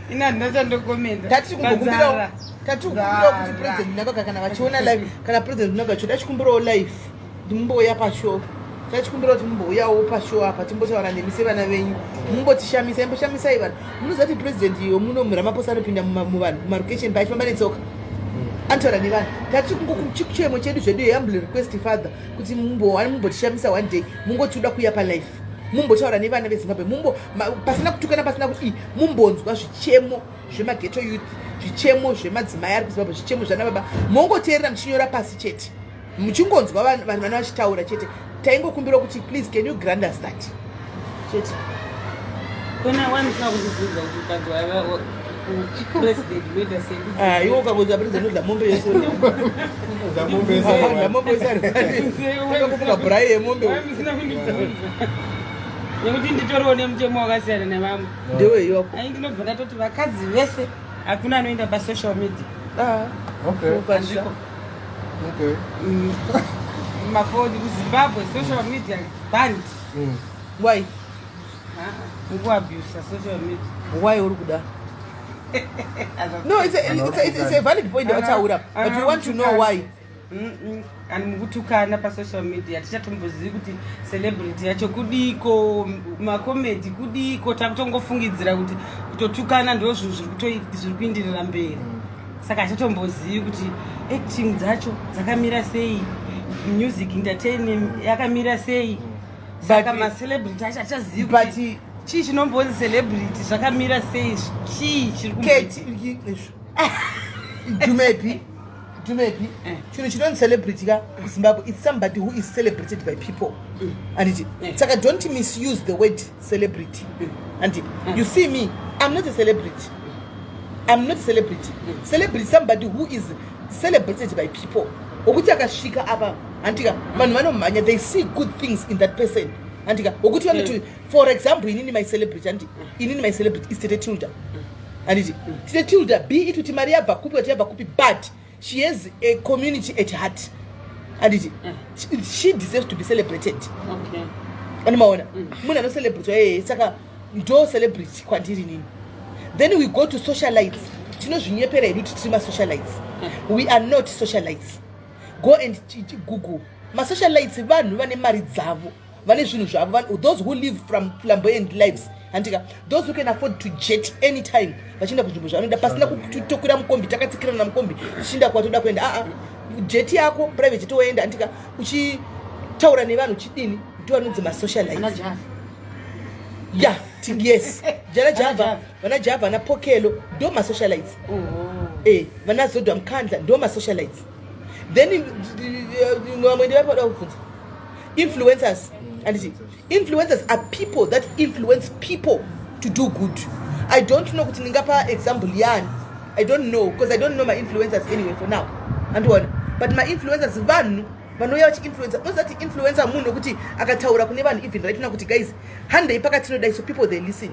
S1: Ini handina chandokomenda.
S2: Tati kumbokumbirawo,
S1: Panzara.
S2: tati kukumbirawo kuti
S1: Nzara.
S2: President Mnangagwa, kana vachiona live, kana President Mnangagwa choda chikumbirawo live ndimumbouya pashow, tachikumbira kuti mumbouyawo pashow apa, timbotaura nemi sevana venyu, mumbotishamisa, imboshamisai vanhu. Munoziva kuti president iyo muno Ramaphosa anopinda muvanhu mumarokesheni paachifamba netsoka, anotaura nevanhu. Tati chichemo chedu zvedu, humble request, father, kuti mumbotishamisa one day, mungoti uda kuuya palife, mumbotaura nevana veZimbabwe, mumbo pasina kutukana, pasina kudii, mumbonzwa zvichemo zvemaghetto youth, zvichemo zvemadzimai ari kuZimbabwe, zvichemo zvana baba, mongoteerera muchinyora pasi chete, muchingonzwa vanhu vana vachitaura chete. Taingokumbira kuti, please, can you grant us that chete.
S1: Kona wanisina kundibvunza kuti ukanzi Kupresident moita sei?
S2: Ah, iwe ukangoza president udla mombe yese.
S4: Udla mombe yese.
S2: Udla mombe yese. Ukakufunga braai yemombe.
S1: Wai musina kundibvunza nekuti nditoriwo nemutemo wakasiyana nevamwe.
S2: Ndewe iwako.
S1: Ai, ndinobva ndatoti vakadzi vese hakuna anoenda pasocial media.
S2: Ah.
S4: Okay.
S1: Handiko.
S4: Okay.
S1: Mafoni kuZimbabwe, social media banned.
S2: Why?
S1: Mukuabusa social media.
S2: Why uri kuda? No, it's a valid point yawataura, but we want to know why.
S1: Ani mukutukana pasocial media, tichatombozivi kuti celebrity yacho kudiko, macomedy kudiko. Takutongofungidzira kuti kutotukana ndo zvinhu zviri kuindirira mberi, saka hatichatombozivi kuti acting dzacho dzakamira sei, music entertaining yakamira sei. Saka macelebrity acho achazivi kuti chii chinombonzi celebrity, zvakamira sei, chii chiri
S2: Keti dumepi, dumepi. Chinhu chinonzi celebrity ka kuZimbabwe, it's somebody who is celebrated by people, anditi? Saka don't misuse the word celebrity, anditi? You see me, I'm not a celebrity. I'm not a celebrity. Celebrity, somebody who is celebrated by people, wokuti akasvika apa, andika, vanhu vanomhanya. They see good things in that person, andika? Wokuti vanoti, for example, inini my celebrity, andi inini my celebrity is Tete Tilda, anditi? Tete Tilda, be it kuti mari yabva kupi, kuti yabva kupi, but she has a community at heart, anditi? She deserves to be celebrated. Animaona munhu anocelebrate iyeye, saka ndo celebrity kwandiri nini. Then we go to socialites. Tinozvinyepera hedu kuti tiri masocialites. We are not socialites. Go and google masocialites. Vanhu vane mari dzavo, vane zvinhu zvavo, those who live from flamboyant lives, handika? Those who can afford to jet anytime vachienda kunzvimbo zvavanoda pasina kutokwira mukombi, takatsikirana namukombi tichienda kwatoda kuenda. Aa, jet yako, private jet, woenda, handika? Uchitaura nevanhu, uchidini. Ndo vanonzi masocialites.
S1: Ana Java.
S2: Ya, yes, jana Java.
S1: Java.
S2: Vana Java, vana Pokelo, ndo masocialites. Vana Zodwa Mkandla ndo masocialites. Then vamwe ndivapada kubvunza influencers, anditi? Influencers are people that influence people to do good. I don't know kuti ndingapa example yani. I don't know, because I don't know my influencers anyway for now, andiona? But my influencers vanhu vanouya vachiinfluencer. Unozati influencer munhu wekuti akataura kune vanhu, even right now, kuti guys, handei pakatinodai. So people, they listen.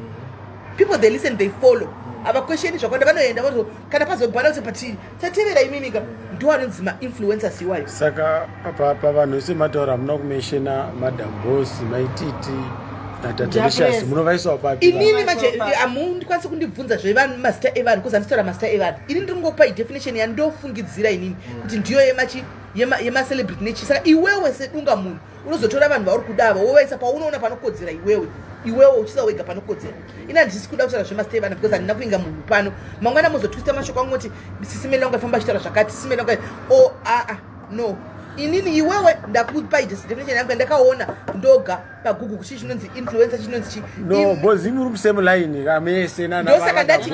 S2: People, they listen, they follow. Havakwesheni zvakawanda, vanoenda vazo kana pazobhana kuti pati tatevera imimika. Ndo anonzi mainfluencers iwayo.
S3: Saka pavanhu vese mataura, hamuna kumentiona Madam Boss, Maititi naTatelicious.
S1: Jacques.
S3: Munovaisawo papi?
S2: Inini manje hamundikwanisi kundibvunza zvevanhu, mazita evanhu, because handitaura mazita evanhu. Ini ndiri kungokupa idefinition yandofungidzira inini kuti ndiyo yemachi yemacelebrity nechi. Saka iwewe sedunga munhu unozotora vanhu vauri kudava, wovaisa paunoona panokodzera iwewe, iwewe uchisa wega panokodzera. Ini handisi kuda kutaura zvemazita evanhu because handina kuinga munhu pano. Mangwana muzotwista mashoko angu moti Sisi Melly wangu aifamba achitaura zvakati, Sisi Melly wangu. O aa, no, inini iwewe ndakupa definition yangu yandakaona ndoga paGoogle kuti chii chinonzi influencer, chinonzi chi.
S3: No, because imi muri musame line kamese.
S2: Ndosaka ndati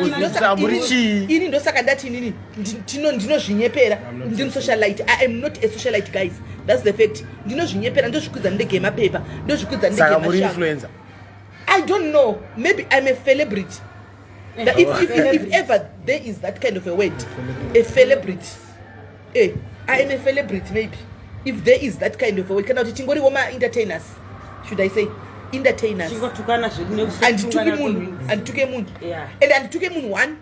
S3: Muri chii?
S2: Ini ndosaka ndati inini ndinozvinyepera ndiri socialite. I am not a socialite, guys, that's the fact. Ndinozvinyepera, ndozvikwidza ndege yemapepa, ndozvikwidza ndege
S3: Saka muri
S2: yemashango.
S3: influencer?
S2: I don't know, maybe I'm a celebrity. If ever there is that kind of a word, a celebrity, I am a celebrity maybe, if there is that kind of a word. Kana kuti tingoriwo ma-entertainers, should I say entertainers?
S1: Chingotukana zvedu.
S2: Handituki munhu, handituke munhu. And handituke munhu, one,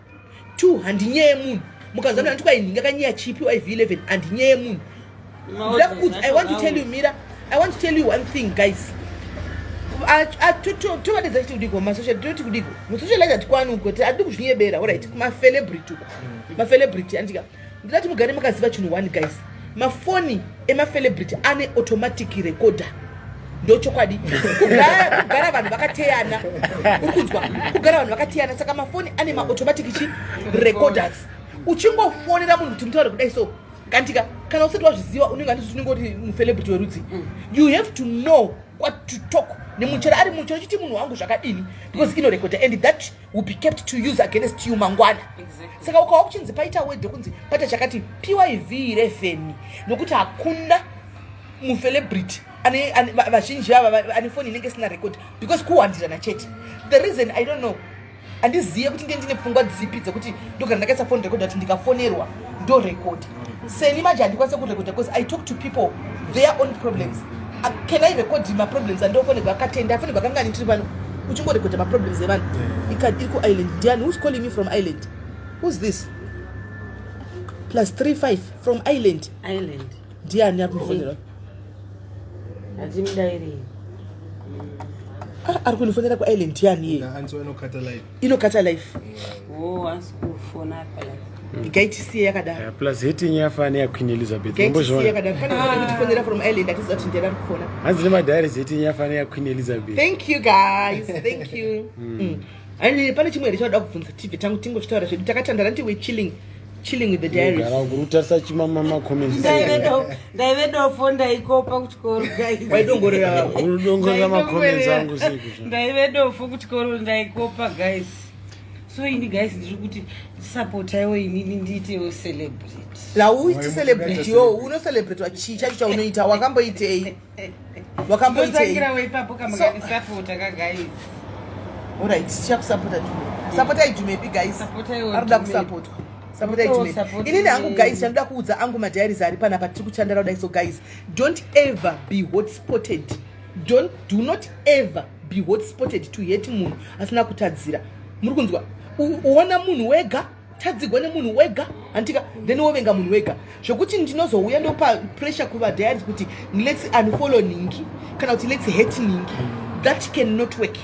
S2: two, handinyeye munhu. Mukanzwa munhu andituka, inhinga kanyeya chipi iv 11, handinyeye munhu. Ndida kukuudza, I want to tell you, mira, I want to tell you one thing, guys. Tovadedza chiti kudiko masocial, toti kudiko musocialite, hatikwani uko, hatidi kuzvinyebera. Alright, kumacelebrity uko, macelebrity, andika ndidati mugare makaziva chinhu one, guys. Mafoni emacelebrity ane automatic recorder, ndochokwadi. Kugara vanhu vakateyana, uri kunzwa? Kugara vanhu vakateyana, saka mafoni ane maautomatic chi recorders. Uchingofonera munhu kuti mutaure kudai so, kantika kana usati wazviziva, unenge handiti unenge uri mucelebrity werudzi. You have to know what to talk nemunhu, chero ari munhu, chero chiti munhu wangu zvakadini, because inorekoda and that will be kept to use against you mangwana. Saka ukawa kuchinzi paita wedhe, kunzi paita chakati, pyv 11, nokuti hakuna mucelebrity vazhinji ava ane foni inenge isina record, because kuwandirana chete. The reason, I don't know. Handizive kuti ndiye ndine pfungwa dzipi dzekuti ndogara ndakaisa phone recorder kuti ndikafonerwa ndorekodha. Seni manje handikwanise kurekodha because I talk to people their own problems. Can I record maproblems andofonerwa akatenda afonerwa kangani tiri pano uchingorekodha maproblems evanhu? Iri kuIsland. Ndiani who's calling me from Island? Who's this? Plus 35 from Island.
S1: Island.
S2: Ndiani ari kundifonera?
S1: Hatimudairei.
S2: Ah, ari kundifonera kuIsland ndiani iye?
S4: Anzi inokata life.
S2: Inokata life.
S1: O, asi kufona apa.
S2: Ngaitisiye yakadaro.
S3: Yeah, plus hating yafana yaQueen Elizabeth.
S2: Ngaitisiye
S3: Umbozviona?
S2: yakadaro. Pane munhu kutifonera from Island, atiziva kuti ndiani ari kufona.
S3: Hanzi nemadiaries, hating yafana yaQueen Elizabeth.
S2: Thank you guys, thank you. Ani pane chimwe here chauda kubvunza? Tibve tangu tingochitaura zvedu takatandara nti we chilling, chilling with the diaries.
S3: Gara kuri kutarisa chimamacomments.
S1: Ndaive dofo, ndaikopa kuchikoro, guys.
S2: Waidongorera.
S3: Uri macomments angu siku.
S1: Ndaive dofo kuchikoro, ndaikopa, guys. So ini, guys, ndiri kuti sapotaiwo inini ndiitewo celebrity.
S2: Lauiti celebrity yo, unocelebrate chii chacho chaunoita? Wakamboitei? Wakamboitei?
S1: Ndotangirawo ipapo kamakandisapota ka, guys.
S2: Alright, tichakusapota Jume. Sapotai Jumepi, guys.
S1: Sapotaiwo
S2: Arikuda
S1: Jumepi.
S2: kusapotwa, sapotai
S1: Oh,
S2: Jumepi.
S1: support
S2: Inini hangu,
S1: me.
S2: guys, chandoda kuudza angu madiaries ari panapa tiri kuchandara kudai. So guys, don't ever be hotspotted. Don't, do not ever be hotspotted to hate munhu asina kutadzira. Muri kunzwa? Uona munhu wega, tadzigwa nemunhu wega, handika? Then wovenga munhu wega zvokuti ndinozouya ndopa pressure kuvadiaries kuti let's unfollow ningi kana kuti let's hate ningi. That cannot work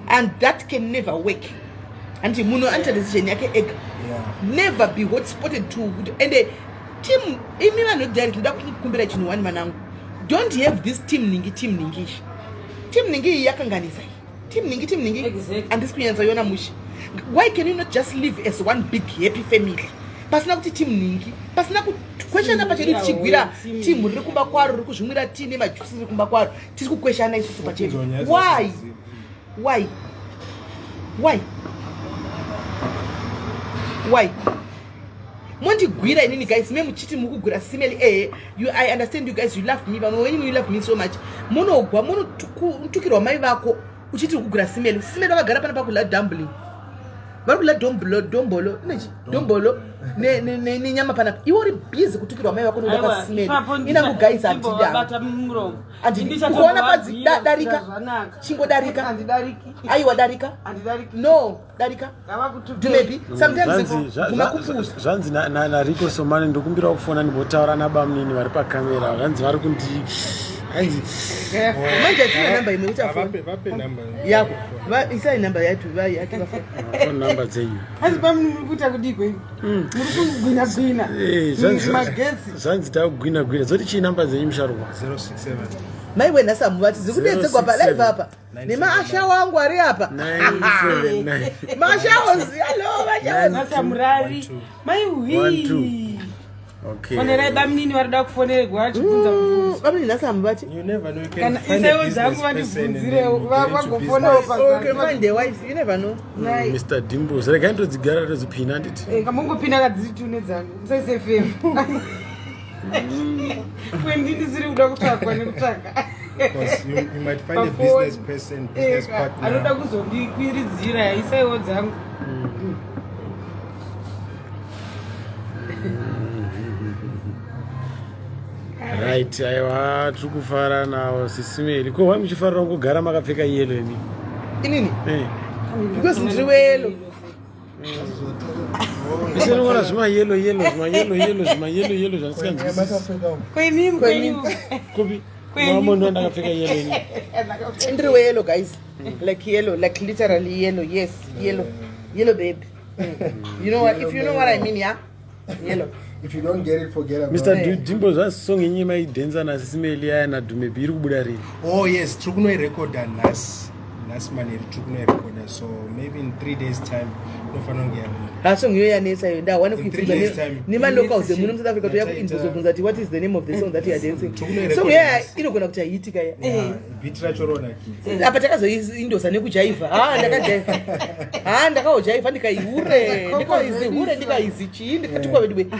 S2: and that can never work. Handiti munhu anoita decision yake ega? Never be hotspotted to ende team. Imi vanhu vediary, tinoda kukumbira chinhu one manangu. Don't have this team ningi, team ningi ishi, team ningi iyi yakanganisa iyi. Team ningi, team ningi. Handisi kunyatsoiona mushe. Why can you not just live as one big happy family pasina kuti team ningi, pasina kukweshana pachedu, tichigwira
S1: Team.
S2: timu riri kumba kwaro riri kuzvimwira tii nemajusi riri kumba kwaro, tiri kukweshana isusu pachedu? Why, why, why, why mondigwira inini, guys? Me muchiti mukugwira simeli. Ehe, I understand you guys, you love me. Vamwe wenyu you love me so much. Munogwa munotukirwa mai vako uchiti uri kugwira simeli. Simeli vakagara pana pakudla dumpling, vari kudla dombolo, dombolo inechi dombolo nenyama panapa. Iwe uri busy kutukirwa mai vako nokuda kwasimeli. Inangu guys, handida.
S1: Bata muromo.
S2: Handidi. Ukaona padzi darika, chingodarika.
S1: Handidariki.
S2: Aiwa, darika.
S1: Handidariki.
S2: No, darika.
S1: Ngavakutuke.
S2: Dumebi sometimes
S3: Zvanzi-
S2: guma kupusa.
S3: Zvanzi naRico Somani, ndokumbirawo kufona ndimbotaura nabamunini vari pakamera. Zvanzi vari kundi hanzi
S2: Manje hatina namba imwe kuti afone.
S4: Vape namba.
S2: Yako. Isai namba yatu yatu vafone.
S3: Phone number dzenyu.
S1: Asi pamuni muri kuita kudiko imi? Muri kugwina gwina.
S3: Eh,
S1: Magetsi.
S3: Zvanzi takugwina gwina zoti chii? Namba dzenyu, musharukwa.
S4: 067.
S2: Maiwe, nhasi hamuvati dziri kudedzegwa palive apa nemaasha wangu ari apa.
S3: 979.
S2: Mashaozi, hello mashaozi.
S1: Masamurari.
S3: One, two.
S1: Maiwi.
S3: Okay.
S1: Fonerai bamunini vari kuda kufonerwa vachibvunza mubvunzo.
S2: Vamweni nhasi hamuvati.
S4: You never know, you can
S1: Kana
S4: find a
S1: isaiwo dzangu
S4: business person and then
S1: vandibvunzirewo
S4: you get into
S1: vagofonawo.
S4: business.
S2: Okay, find a wife, you never know.
S3: Mr Dimbos, regai ndodzigara todzipina, handiti?
S1: Kamongopinda kadziri tune dzangu, musaise fm kwendini siri kuda kutsvagwa nekutsvaga.
S4: Because you might find a
S1: Pafoni.
S4: business person, business
S1: Anoda
S4: partner.
S1: kuzondikwiridzira, isaiwo dzangu.
S3: Right, aiwa, tiri kufara nawo sisimeli. Ko wai muchifarira kugara makapfeka yellow imi?
S2: Inini?
S3: Eh.
S2: Because ndiri weyellow.
S3: Isinoona zvimayellow yellow, zvimayellow yellow, zvimayellow yellow zvandisinganzwisisi.
S1: Kwenimi, kwenyu.
S3: Kupi?
S1: Kwenyu.
S3: Mamondo ndakapfeka yellow ini.
S2: Ndiri weyellow, guys, like yellow, like literally yellow. Yes, yellow, yellow babe. You know what, if you know what I mean. Yeah, yellow.
S4: If you don't get it, forget about
S3: Mr
S4: it.
S3: Dimbo, zvasong yenyu maidhenza nasisimeli aya nadhumebi iri kubuda rini?
S4: Oh yes, tiri kunoirekodha nhasi, nhasi manheru tiri kunoirekodha, so maybe in 3 days time inofanira kunge yabuda.
S2: Ha, song iyo yanetsa iyo, ndawane
S4: In three
S2: kuibvunza
S4: days time.
S2: nemalocals emuno muSouth Africa. Toya
S4: Yataita-
S2: kuinbozobvunza kuti what is the name of the song that you are dancing.
S4: Tikunoirekodha
S2: Song iya
S4: nhasi.
S2: inogona kuti haiitika ya.
S4: Yeah, beat racho ronakidza.
S2: Apa takazoindosa nekujaivha. Ha, ndakajaivha, ha, ndakaojaivha, ndikaihure, ndikaizihure, ndikaizi chii, ndikatukwa vedu.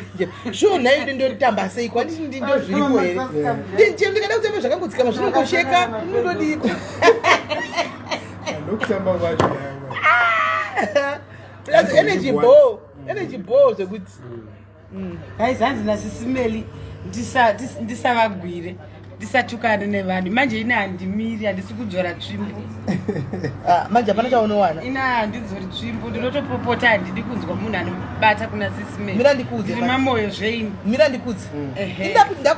S2: Sho nhai, ndotamba sei? Kwanditi ndo zviripo here? Nje ndikada kutamba zvakangodzikama zvinongosheka, inondodiko?
S4: Ndokutamba kwacho.
S2: Plus energy ball, energy ball zvekuti.
S1: Guys, hanzi nasisimeli ndisavagwire, ndisatukane nevanhu. Manje ine handimiri, handisi kudzora tsvimbo.
S2: Ah, manje hapana chaunowana.
S1: Ine handidzori tsvimbo, ndinotopopota. Handidi kunzwa munhu anobata kuna sisimeli.
S2: Mira ndikuudze,
S1: Ndiri
S2: manje.
S1: mamoyo zveini.
S2: Mira ndikudze.
S1: Ehe.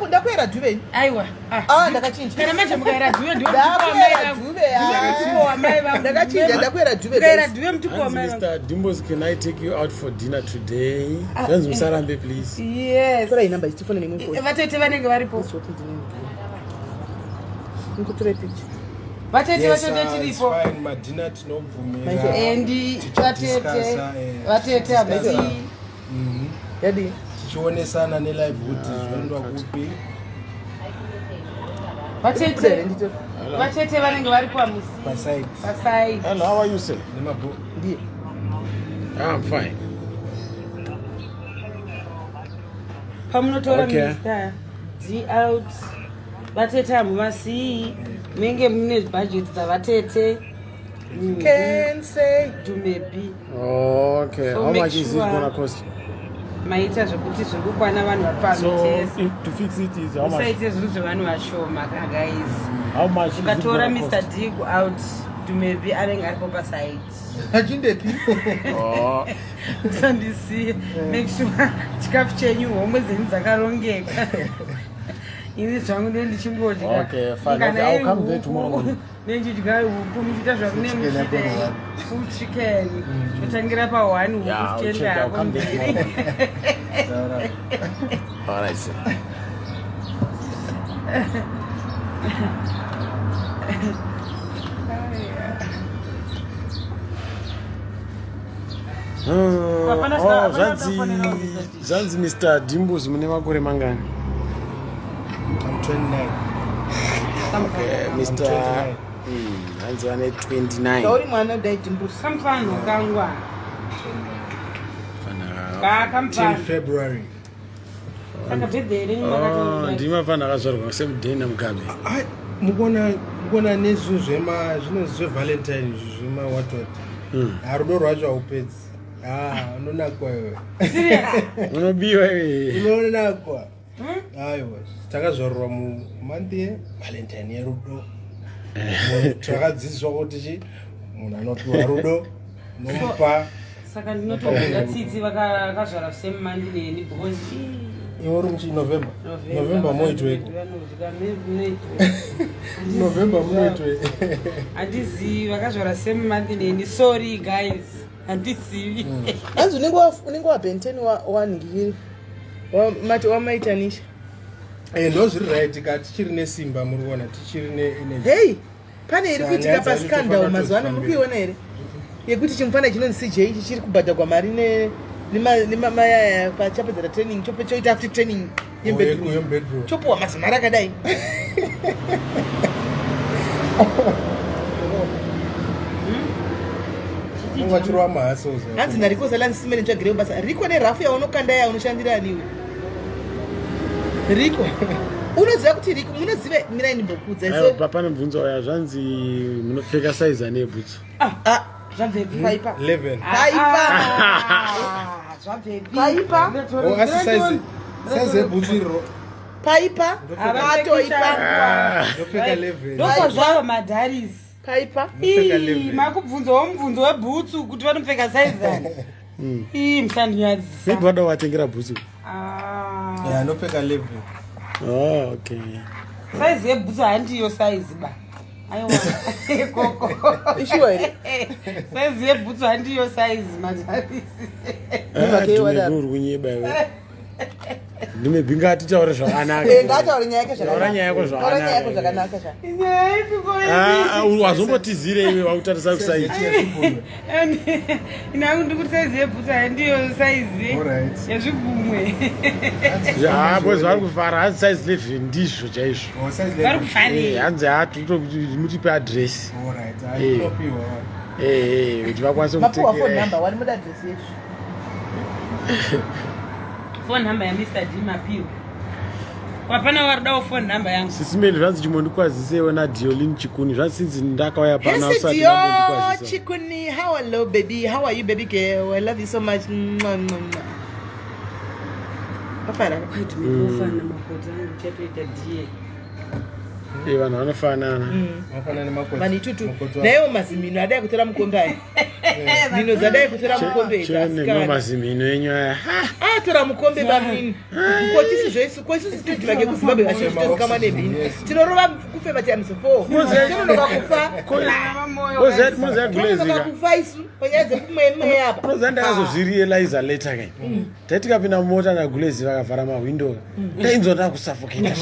S2: Ndakuera dhuve ini.
S1: Aiwa.
S2: Ah, ndakachinja.
S1: Kana manje mukaera dhuve, ndiwe
S2: Ndakuera dhuve, ah. Ndakachinja, ndakuera dhuve,
S1: mukaera
S2: guys.
S1: dhuve, mutupo
S3: Hanzi
S1: wamai vangu.
S3: Mr Dimbos, can I take you out for dinner today? Zvanzi musarambe, please.
S1: Yes.
S2: Torai namba ichi tifone neimwe foni.
S1: Vatete vanenge varipo.
S2: Ndikutorai picture.
S1: Vatete,
S4: Yes,
S1: vatete
S4: ah, it's
S1: tiripo.
S4: fine. Madina tinobvumira.
S1: Endi vatete,
S4: Tichidiscussa,
S1: vatete
S4: tichidiscussa.
S1: habasi.
S2: Yadii?
S4: Tichionesana nelive kuti zvinoendwa kupi.
S1: Vatete,
S2: Nditore.
S1: vatete vanenge varipo hamusi
S4: Paside.
S1: paside.
S3: Hello, how are you, sir?
S4: Nemabhu.
S2: Ndiye.
S3: I'm fine.
S1: Pamunotora
S3: Okay.
S1: Mr D out, vatete hamuvasiyi, menge mune bhajeti dzavatete.
S2: Can say.
S1: Dumebi.
S3: Okay.
S1: So
S3: How
S1: make
S3: much is it
S1: sure-
S3: gonna cost?
S1: Maita zvekuti zviri kukwana vanhu vari pano
S3: So
S1: tese.
S3: if, to fix it is how much?
S1: Musaite zvinhu zvevanhu vashoma ka, guys.
S3: How much is it
S1: Ukatora
S3: gonna
S1: Mr
S3: cost?
S1: D out, Dumebi anenge aripo paside.
S2: Achindepi?
S3: Oh,
S1: Musandisiye. Make sure chikafu chenyu, homwe dzenyu dzakarongeka. Ini zvangu ndiye ndichingodya.
S3: Okay, fine.
S1: Kana
S3: Okay, I'll
S1: iri
S3: come there
S1: huku,
S3: tomorrow morning.
S1: nenchidya huku, muchiita
S4: Chicken
S1: zvamunemuchida.
S4: yako.
S1: Full chicken totangira pa1 huku.
S3: Yeah, I'll check.
S1: Tichienda
S3: I'll come there
S1: mberi.
S3: tomorrow. All right, sir.
S1: Hapana
S3: Oh,
S1: hapana
S3: zvanzi
S1: kutofonera Mr. D.
S3: zvanzi Mr Dimbos mune makore mangani?
S4: I'm 29.
S3: Okay,
S4: I'm
S3: Mr
S4: 29.
S3: Hanzi vane 29.
S2: Tauri mwana dai Dimbusi.
S1: Kamufano kangwa.
S3: Fana-
S4: Till
S1: Kamufano
S4: February.
S1: saka birthday renyu
S3: Oh,
S1: makati
S3: ndimi mafana akazvarwa same naMugabe.
S4: Ai, mukuona nezvinhu zvema zvinonzi zvevalentine izvi zvema what what. Ha, rudo rwacho haupedzi. Ha, unonakwa iwe.
S3: Unobiwa iwe.
S4: Unonakwa. Aiwa, takazvarwa mumonth yevalentine yerudo. Takadzidziswa kuti chi munhu anopiwa rudo unomupa.
S1: Saka ndinotokuda tsitsi vakazvara same month neni because ii,
S4: Iwe uri muchi November. November moitweko.
S1: Vanodya, munoitwe.
S4: November munoitwe.
S1: Handizivi vakazvara same month neni. Sorry guys, handizivi.
S2: Hanzi unenge wabhenteni wanhingiri. Mati wamaitanisha.
S4: Eh, ndo zviri right ka, tichiri nesimba, muri kuona tichiri neenergy.
S2: Hei, pane iri
S4: Saka
S2: kuitika
S4: nyaya dzacho
S2: pascandal
S4: tofanira
S2: mazuva ano, muri
S4: kudzifambira.
S2: kuiona here? Yekuti chimufana chinonzi CJ ichi chiri kubhadhagwa mari nemayaya pachapedzera training, choita after training yembedroom.
S4: Yembedroom.
S2: Chopuwa mazimari akadai.
S4: Ungachirova mahustles.
S2: Hanzi nariko salanzi simene nitsvagirewo basa. Riko nerafu yaunokanda ya unoshandira aniwe. Riko. Unoziva kuti Riko, munoziva, mirai ndimbokudza.
S3: Aiwa, pane mubvunzo waya, zvanzi munopfeka saizi ane yebhutsu?
S2: Ah,
S1: Zvabvepi?
S2: paipa.
S4: 11.
S2: Paipa.
S1: Ah, zvabvepi?
S2: Paipa.
S4: Oh, asi size yebhutsu iriro.
S2: Paipa. Patoipa.
S4: Ndopfeka 11.
S1: Ndokwazvava madharisi.
S2: Paipa.
S4: Ndopfeka 11.
S1: Makubvunzawo mubvunzo webhutsu kuti vanopfeka saizani. Ii, musandinyadzisa.
S3: Maybe vada kuvatengera bhutsu.
S1: Ah,
S4: Yeah, ndopfeka 11.
S3: Oh, okay.
S1: Saizi yebhutsu handiyo saizi ba, aiwa koko.
S2: Ishuwa here?
S1: Saizi yebhutsu handiyo saizi, madharisi.
S2: Ndivakei wadaro.
S3: Uri kunyeba iwe. Ndimebhi, ngatitaure zvakanaka.
S2: Eh, ngaataure nyaya yake
S3: Taura nyaya yako
S2: zvakanaka. Taura nyaya yako
S3: zvakanaka.
S2: zvakanaka sha.
S1: Nyaya ipi ko?
S3: Ah, ah, wazombotizire iwe wakutarisa kusaidi.
S1: Inangu ndikuti saizi yebhutsu handiyo saizi
S4: Alright.
S1: yezvigumwe.
S3: Boys vari kufara, hanzi size 11 ndizvo chaizvo.
S4: Oh, size
S1: Vari
S4: 11.
S1: kufarira.
S3: Hanzi hati mutipe adresi.
S4: Alright,
S3: Eh.
S4: ah, inopiwa.
S3: Kuti vakwanise
S2: Mapuwa phone
S3: kutekera.
S2: number wani, muda address yedu.
S1: Phone number yaMr D mapiwa. Kwapana warudawo phone number yangu.
S3: Sisi Meli, zvanzi chimbondikwazisewo naDiolin Chikuni, zvanzi sinzi ndakauya pano
S2: Hesi
S3: usati
S2: Dio
S3: wambondikwazisa.
S2: Chikuni, how hello baby, how are you baby girl? I love you so much. Mwah, mwah, mwah. Pafara.
S1: Kwati mikofana makoti angu chatoita die.
S3: Eh, vanhu vanofanana.
S4: Mafanana nemakoti.
S2: Vanhu itutu
S4: Makoti wako.
S2: naiwo mazimino adai kutora mukombe aya. Mhino dzadai kutora mukombe idzi
S3: Chene
S2: asikana.
S3: mazimhino enyu aya. Ha!
S2: Atora mukombe bamnini. Kotisi zvesu, koisusu todhivake kuZimbabwe vazhinji tozikamwa nemhino. Tinorova kufema times 4. Tinonoka kufa.
S3: Moziya
S2: Tinonoka
S3: gulezika.
S2: kufa isu panyaya dzekumweya apa.
S3: Unoziva ndakazozvirealiza later kai. Taiti tikapinda mumota nagulezi vakavhara mahwindo. Ndainzwa ndakusuffocate.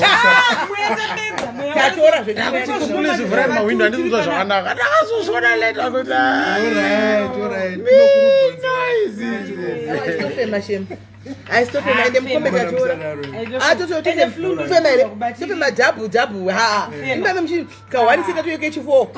S2: Tatora
S3: Ndakuti
S2: zvedu.
S3: kugulezi vhurai mahwindo handizunzwa zvakanaka. Ndakazozviona later kuti ah,
S4: Alright, alright.
S3: mhino idzi.
S2: Aisitofema shemu. Aisitofema ende mukombe tatora.
S1: Ende
S2: Atotofema here tofema dhabu dhabu ha imame muchi kawanisika toyoke chifo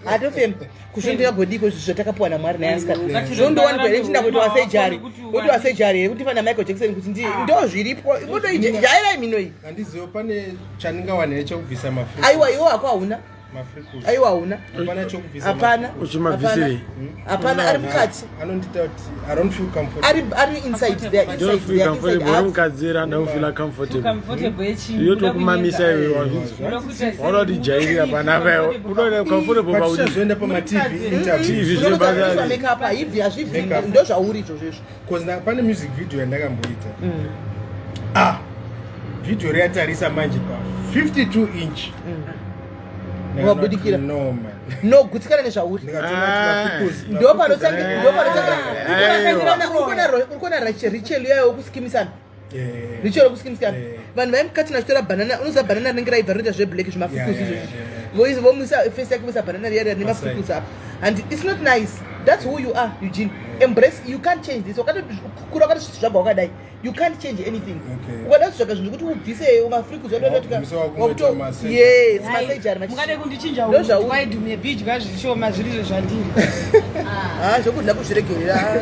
S2: atofema kuzvondera godiko izvi zvatakapuwa namwari naye asikana zvondowanikwa here chinda kuti wasejari kuti wasejari here kuti fana Michael Jackson kuti ndi ndo zviripo motoijairai mhino iyi.
S4: Handizivo pane chandingawana here chekubvisa mafriku.
S2: Aiwa, iwo hako hauna.
S4: Mafriku.
S2: Aiwa, hauna.
S4: Hapana chekubvisa.
S2: Hapana.
S3: Uchimabvisirei?
S2: Hapana, ari mukati.
S4: Anondiita kuti I don't feel comfortable.
S2: Ari inside there.
S3: Don't
S2: Inside
S3: feel
S2: there, inside
S3: comfortable. Uri
S2: us.
S3: mukadzi here handakufila comfortable.
S1: Comfortable yechi.
S3: Iyo tokumamisa iwe wazvinzwa. Wauda kuti jairira panapa iwe. Unoda comfortable
S4: But
S3: pakuti
S4: tichazoenda pamaTV interview.
S3: TV
S2: Unototariswa
S3: zvebasa.
S2: makeup haibvi, hazvibvi.
S4: Makeup.
S2: Ndo zvauri izvozvo izvo.
S4: Because pane music video yandakamboita. Ah, video riyatarisa manje pa 52 inch. Ndakati,
S2: Wabudikira.
S4: No man.
S2: No, gutsikana nezvauri.
S4: Ndikatoona kuti mafricles-
S2: Ndo panotangira, ndo
S3: Aiwa.
S2: panotangira. Uri kuona Rachel yayo wekusikimisana?
S4: Eh,
S2: Rachel wekusikimisana.
S4: Eh.
S2: Vanhu vaimukati nachitora banana, unoziva banana rinenge raibva rinoita zveblack, zvimafukusi izvozvi. Vomuisa face yake, voisa banana riya riya nemafukusi apa, and it's not nice. That's who you are, Eugene. Embrace. You can't change this. Wakatokura wakati zvabva wakadai, you can't change anything. Ukada kutsvaga zvinhu kuti ubvise mafricles,
S4: Wakubvisa wakungoita masurgery.
S2: yes, masurgery.
S1: Mungade kundichinja
S2: Ndo zvauri.
S1: waidhumye bidya zvishoma zvirizvo zvandiri.
S2: Ah, zvokudya kuzviregerera.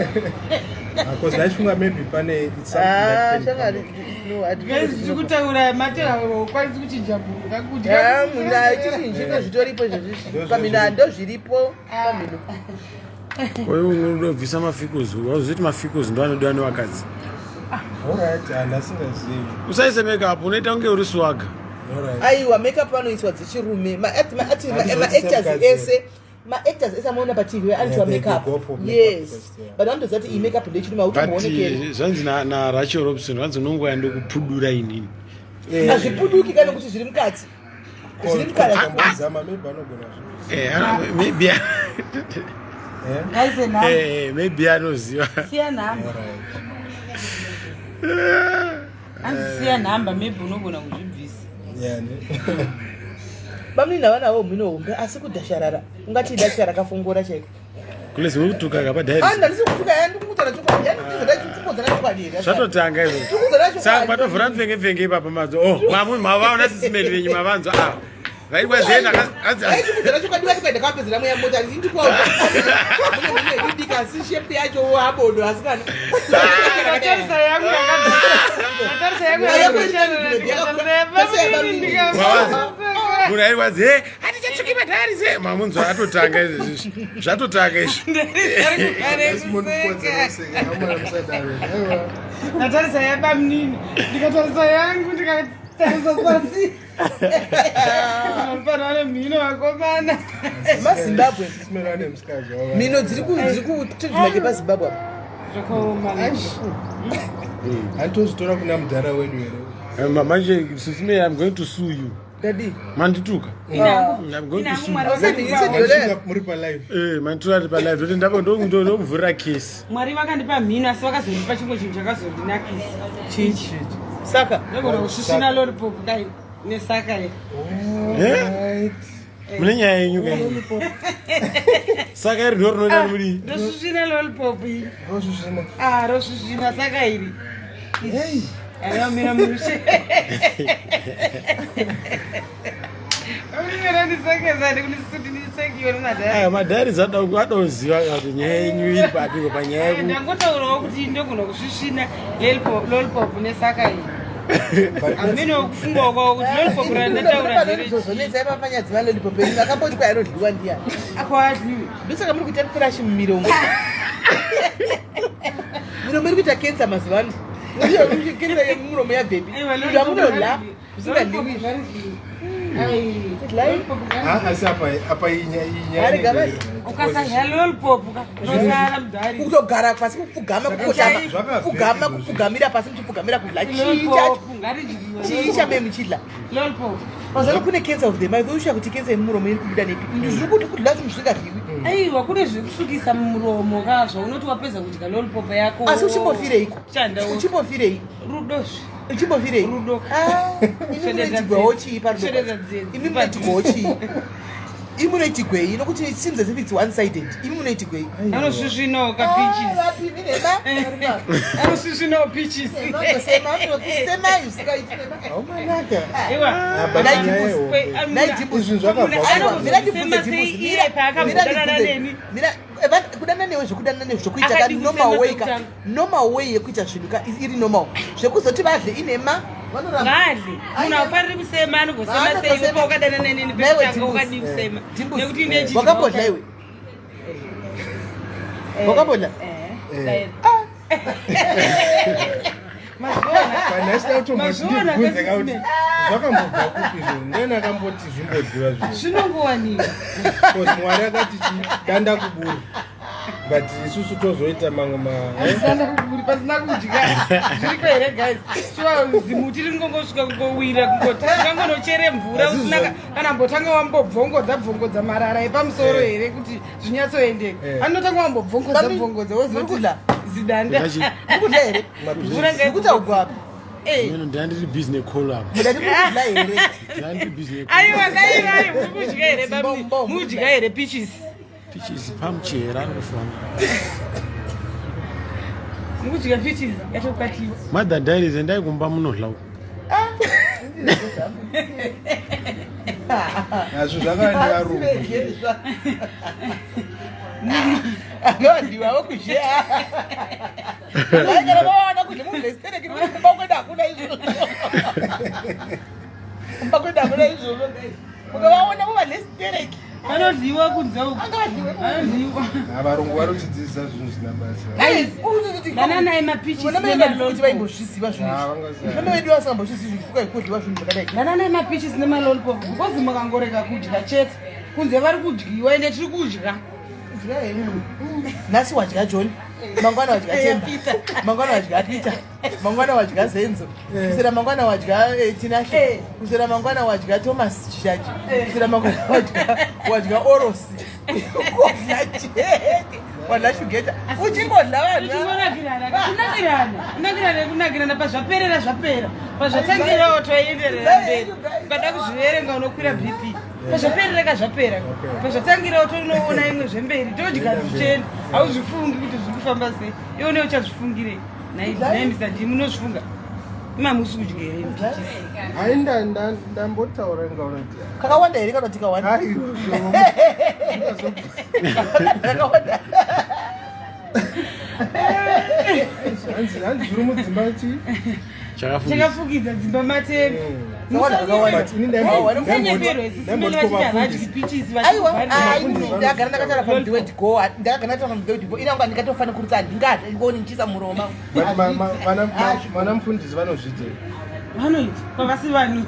S4: Because ndachifunga maybe pane it's something
S2: Ah,
S4: that can
S2: shangari,
S4: come
S2: no,
S1: Guys, tiri kutaura matera ukwanisi kuchinja munhu kakudya.
S2: Muna chichinji zvitoripo izvozvi pamhino, ndo zviripo pamhino.
S3: Wewe unobvisa mafikuzi. Wazviti mafikuzi ndo anodiwa nevakadzi.
S4: up. Alright, handasingazivi.
S3: Usaise makeup unoita kunge uri swaga.
S4: Alright.
S2: Aiwa, makeup anoiswa dzechirume.
S4: Handizoti
S2: Maactors
S4: semukadzi.
S2: ese, maactors ese amaona paTV anoitwa
S4: Yeah, they
S2: makeup.
S4: go for makeup
S2: Yes,
S4: first, yeah.
S2: but vanotoziva kuti iyi makeup ndechirume,
S3: But
S2: hautomboonekeri.
S3: zvanzi naRachel Robson, zvanzi unongoya ndokupudura inini.
S2: Hazvipuduki kana kuti zviri mukati, zviri mukati.
S4: Ambozama, maybe anogona zvinhu.
S3: Maybe
S4: Eh?
S1: Ngaise nhamba.
S3: Maybe anoziva.
S1: Siya nhamba.
S4: Alright.
S1: Anzi siya nhamba, maybe unogona kuzvibvisa.
S4: Yeah, ne?
S2: Bamunini havanawo mhino hombe, asi kudhasharara ungati idasha rakafongora chaiko.
S3: Kulezi muri kutuka kapadhairi.
S2: Handisi kutuka, yandikutaura chokwadi, yandikudzana chokwadi here?
S3: Zvatotanga izvo.
S2: Tikudzana
S3: Saka
S2: chokwadi.
S3: matovhura mupfenge-pfenge ipapa madzo. Oh, mamu mavaona sisimeli venyu mavanzwa ava. Vaitwa zena.
S2: Aitikudzana chokwadi, vati kwaenda kavapedzera mweya mota ndikwaudika, asi shepu yacho abodo asikana.
S1: Ndatarisa yangu ndatarisa yangu.
S3: Munhu airwadzi he hatichatsvuki madhairi se mamunzwa atotanga izvezvi, zvatotanga izvi.
S4: Mundikonzera amwana, musadaro. Aiwa.
S1: Ndatarisa yabamunini, ndikatarisa yangu, ndikatarisa pasi pano ane mhino vakomana.
S2: MaZimbabwe.
S4: Simero ane musikazwa wava.
S2: Mhino dziri kutodhimake paZimbabwe apa.
S1: Zvakaoma.
S4: Handitozvitora kuna mudhara wedu here?
S3: Manje sisimeli, I'm going to sue you.
S2: Dadi.
S3: Mandituka. I'm going to sue you.
S4: Mandisvika muri palive.
S3: Manditura ari palive toti ndomuvhurira kesi.
S1: Mwari vakandipa mhino, asi vakazondipa chimwe chinhu chakazondinakisa.
S2: Chichi saka.
S1: Ndogona kusvisvina lollipop dai nesaka iri.
S4: Right.
S3: Mune nyaya yenyu kai, saka iri ndo rinoita muri.
S1: Ndosvisvina lollipop iyi.
S4: Rosvisvina.
S1: Ah, rosvisvina saka iri.
S4: Hey.
S1: Anomira mushe. Unimira ndisekesa ndikuti ndisekiwe nemadhari.
S3: Aya madhari adoziva kuti nyaya yenyu iri papiko panyaya yeku
S1: Ndangotaurawo kuti ndogona kusvisvina lollipop nesaka iyi. Amene kufunga kwako kuti lollipop randataura
S2: ndere. Ipapa nyadzi malolipop enyu akamboti kwai anodyiwa ndiyani?
S1: Akwadyiwe.
S2: Ndosaka muri kuita furashi mumiromo. Miromo iri kuita kensa mazuva ano. Kensa yemuromo yabvepi? Zvamunodya zvisingadyiwi izvi.
S4: Ah, asi apa apa inyaya
S2: Ari gava-
S1: Ukasadya lollipop ka unosara mudhari.
S2: Kutogara pasi kupfugama kukotama
S4: Zvakabvepi
S2: kupfugama
S4: izvozvi?
S2: kupfugamira pasi muchipfugamira kudya chii chacho?
S1: Lollipop ngaridyiwe.
S2: Chii chamee muchidya?
S1: Lollipop.
S2: Mazano kune cancer of the mouth. Usha kuti cancer yemuromo iri kubuda nepi? Zviri kuti kudya zvinhu zvisingadyiwi.
S1: Aiwa, kune zvekusukisa mumuromo ka zvaunoti wapedza kudya lollipop yako.
S2: Asi uchimbofireiko?
S1: Chanda
S2: Uchimbofirei?
S1: Rudozve.
S2: Uchimbofirei?
S1: Rudo.
S2: Ah, imi munoitigwawo chii parudo?
S1: Shededza dzedzi.
S2: Imi munoitigwawo chii? Imi munoitigwei? Nokuti it seems as if it's one sided. Imi munoitigwei?
S1: Anosvisvinawo
S2: Ah,
S1: kapeaches.
S2: vapi minema?
S1: Anosvisvinawo peaches.
S2: Kusema zvisingaiti nema.
S4: Haumanaka.
S1: Iwa.
S4: Ah, but
S2: Dai
S4: nyaya
S2: dhimbuzi.
S4: ihombe.
S2: Dai dhimbuzi.
S4: Izvi zvakabva
S2: Aiwa,
S4: kuvanhu.
S2: mira ndibvunze
S1: Sema sei
S2: dhimbuzi.
S1: iye
S2: Mira- mira
S1: paakambodana
S2: ndibvunze.
S1: neni.
S2: Mira, kudanana newe zvekudanana newe zvokuita ka
S1: Akadi
S2: normal
S1: kusema
S2: way ka
S1: pekutanga.
S2: normal way yekuita zvinhu ka iri normal zvekuzoti vadye inema vanoramba.
S1: Ngadli. Munhu haufaniri kusema, anogosema sei
S2: Anogosema.
S1: iwe wakadana nenini
S2: Naiwe
S1: pekutanga
S2: dhimbuzi.
S1: ukadii kusema?
S2: Dhimbuzi.
S1: Nekuti ndechidya.
S2: Wakambodya iwe? Wakambodya?
S4: Eh.
S1: Mazviona.
S4: Panhasi
S1: Mazviona
S4: ndautombotibvunze
S1: kasi
S4: kuti zvakambobva kupi izvo. Ndiyani akamboti zvimbodyiwa zvinhu?
S1: Zvinongowanikwa.
S4: Because Mwari akati chi danda kuburu, but isusu tozoita mamwe ma
S1: Pasina kuburi, pasina kudya zviriko here, guys? Shuwa zimuti ringongosvika kungowira kungoti ungangonochere mvura
S4: Asi
S1: usina kana mbotanga wambobvongodza bvongodza marara epamusoro here kuti zvinyatsoendeka? Anotanga wambobvongodza
S2: Mami,
S1: bvongodza
S2: muri
S1: wozoti
S2: kudya?
S1: zidanda.
S3: Ndikachi-
S2: Muri kudya here?
S1: Mvura ngai-
S2: Muri kutaugwa?
S3: Meno ndandiri busy necall apa.
S2: Mudati muri kudya here?
S3: Ndandiri busy necall.
S1: Aiwa, kairai, muri kudya here?
S2: Mbombo,
S1: Bamni, mudya here peaches?
S3: Peaches pamuchera ari kufamba.
S1: Muri kudya peaches yatokatiwa?
S3: Mother Diaries, endai kumba munodla uko.
S4: Azvo zvakawanda varungu.
S2: Angavadyiwawo kudya. Kana vawana kudya muvhesitereki, nekuti kumba kwedu hakuna izvozvo. Kumba kwedu hakuna izvozvo, guys. Mukavaona muvhesitereki.
S1: Vanodyiwa kunze uko.
S2: Angavadyiwe.
S1: Vanodyiwa.
S4: Ah, varungu vanotidzidzisa zvinhu zvisina basa.
S1: Dananai mapeaches
S2: Kuti
S1: nemalolipop.
S2: vaimbozviziva zvinhu
S4: Ah,
S2: izvi.
S4: vangaziva.
S2: Vana vedu vasingambozvizivi zvinhu zvokuti kudyiwa zvinhu zvakadai.
S1: Dananai mapeaches nemalolipop, because mukangorega kudya chete, kunze vari kudyiwa, ende tiri kudya.
S2: Kudya henyu. Nhasi wadya John, mangwana wadya Temba, mangwana wadya Peter, mangwana wadya Zenzo, kusera mangwana wadya Tinashe, kusera mangwana wadya Thomas Chishaji, kusera mangwana wadya Oros. Kodya chete, wadya shugeta, uchingodya vanhu.
S1: Tichingonakirana, kunakirana, kunakirana, kunakirana. Pazvaperera zvapera, pazvatangirawo toenderera mberi. Ukada kuzviverenga unokwira BP. Pazvaperereka zvapera, pazvatangirawo tonoona imwe zvemberi. Todya zvichena, hauzvifungi kuti zviri kufamba sei. Iwe ne uchazvifungirei? Nai Mr D, munozvifunga imamusi kudya here peaches?
S4: Hai, ndambotaura ingaona kuti
S2: Kakawanda here kana kuti kawanda?
S4: Aiwa.
S2: Kakawanda.
S4: Hanzi zviri mudzimba chi
S3: Chakafungisa.
S1: Chakafukidza dzimba matenga.
S2: Kakawanda, kakawanda.
S4: But ini
S1: Musanyeperwe, sisimene vachiti havadyi peaches.
S2: Aiwa,
S1: vachibvarira.
S2: ndagara ndakataura from the word go, ndakagara ndakataura from the word go. Inangu handingatofaniri kurutsa, handingadya ngoni ndichiisa muromo mangu.
S4: But vana mufundisi vanozvidza.
S1: Vanoita kwavasi vanhu.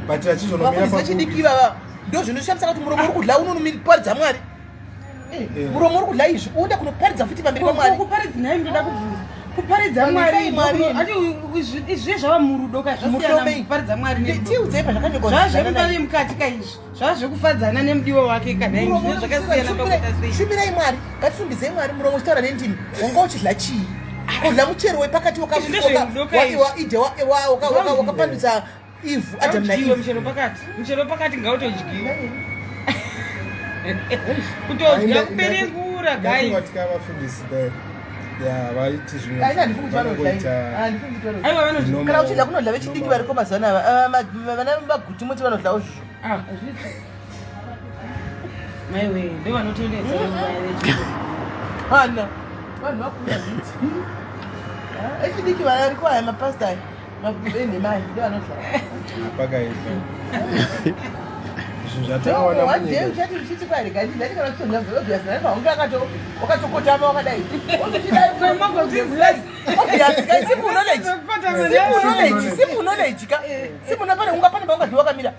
S4: But vachizonomira
S2: Vafundisi vechidiki ivava ndo zvinoshamisa kuti muromo uri kudya unonoparidza Mwari. Muromo uri kudya izvi uenda kunoparidza futi pamberi paMwari.
S1: Kuparidza, nhai, ndoda kubvunza, kuparidza
S2: Mwari,
S1: Mwari
S2: Mwari.
S1: ati izvi zvava murudo ka, zvasiyana.
S2: Murudo
S1: Kuparidza Mwari nerudo.
S2: Tiudzei pazvakanyorwa.
S1: Zvava zvemumba mukati ka izvi, zvava zvekufadzana nemudiwa wake kanhai, zvine zvakasiyana pakuita sei?
S2: Shumirai Mwari, ngatirumbidzei Mwari, muromo uchitaura nendimi. Wanga uchidya chii? Kudya muchero wepakati.
S1: Izvi ndezverudo ka izvi.
S2: Ide wakapandutsa ivhu, Adamu
S1: Ngaudyiwe
S2: naEve.
S1: muchero pakati, muchero pakati ngautodyiwa. Kutodya kuberengura, guys.
S4: Ndafunga vafundisi ya vaiti zvimwe
S2: Ai, handifungi kuti vanodya.
S4: vanongoita
S2: Handifungi kuti vanodya.
S1: Aiwa, vanodya.
S4: normal-
S2: Kana uchidya kunodya vechidiki variko mazuva anaya. Vana vaguti muti vanodyawo izvozvo.
S1: Ah, hazviiti. Maiwe, ndo vanotonetsa vechi.
S2: Ana vanhu vakura zviti echidiki variko aya, mapasta aya. Enhemai ndovanodya.
S4: Pakaipa. Zvinhu zvatakawana
S2: One day
S4: munyika.
S2: uchati uchiti kwai rega ndidya ndikana kutonha obvious nani wangu akato wakatokotama wakadai. Wotochidai obvious ka simple knowledge. Simple knowledge, simple knowledge ka. Simple pane unga pane paungadyiwa wakamira.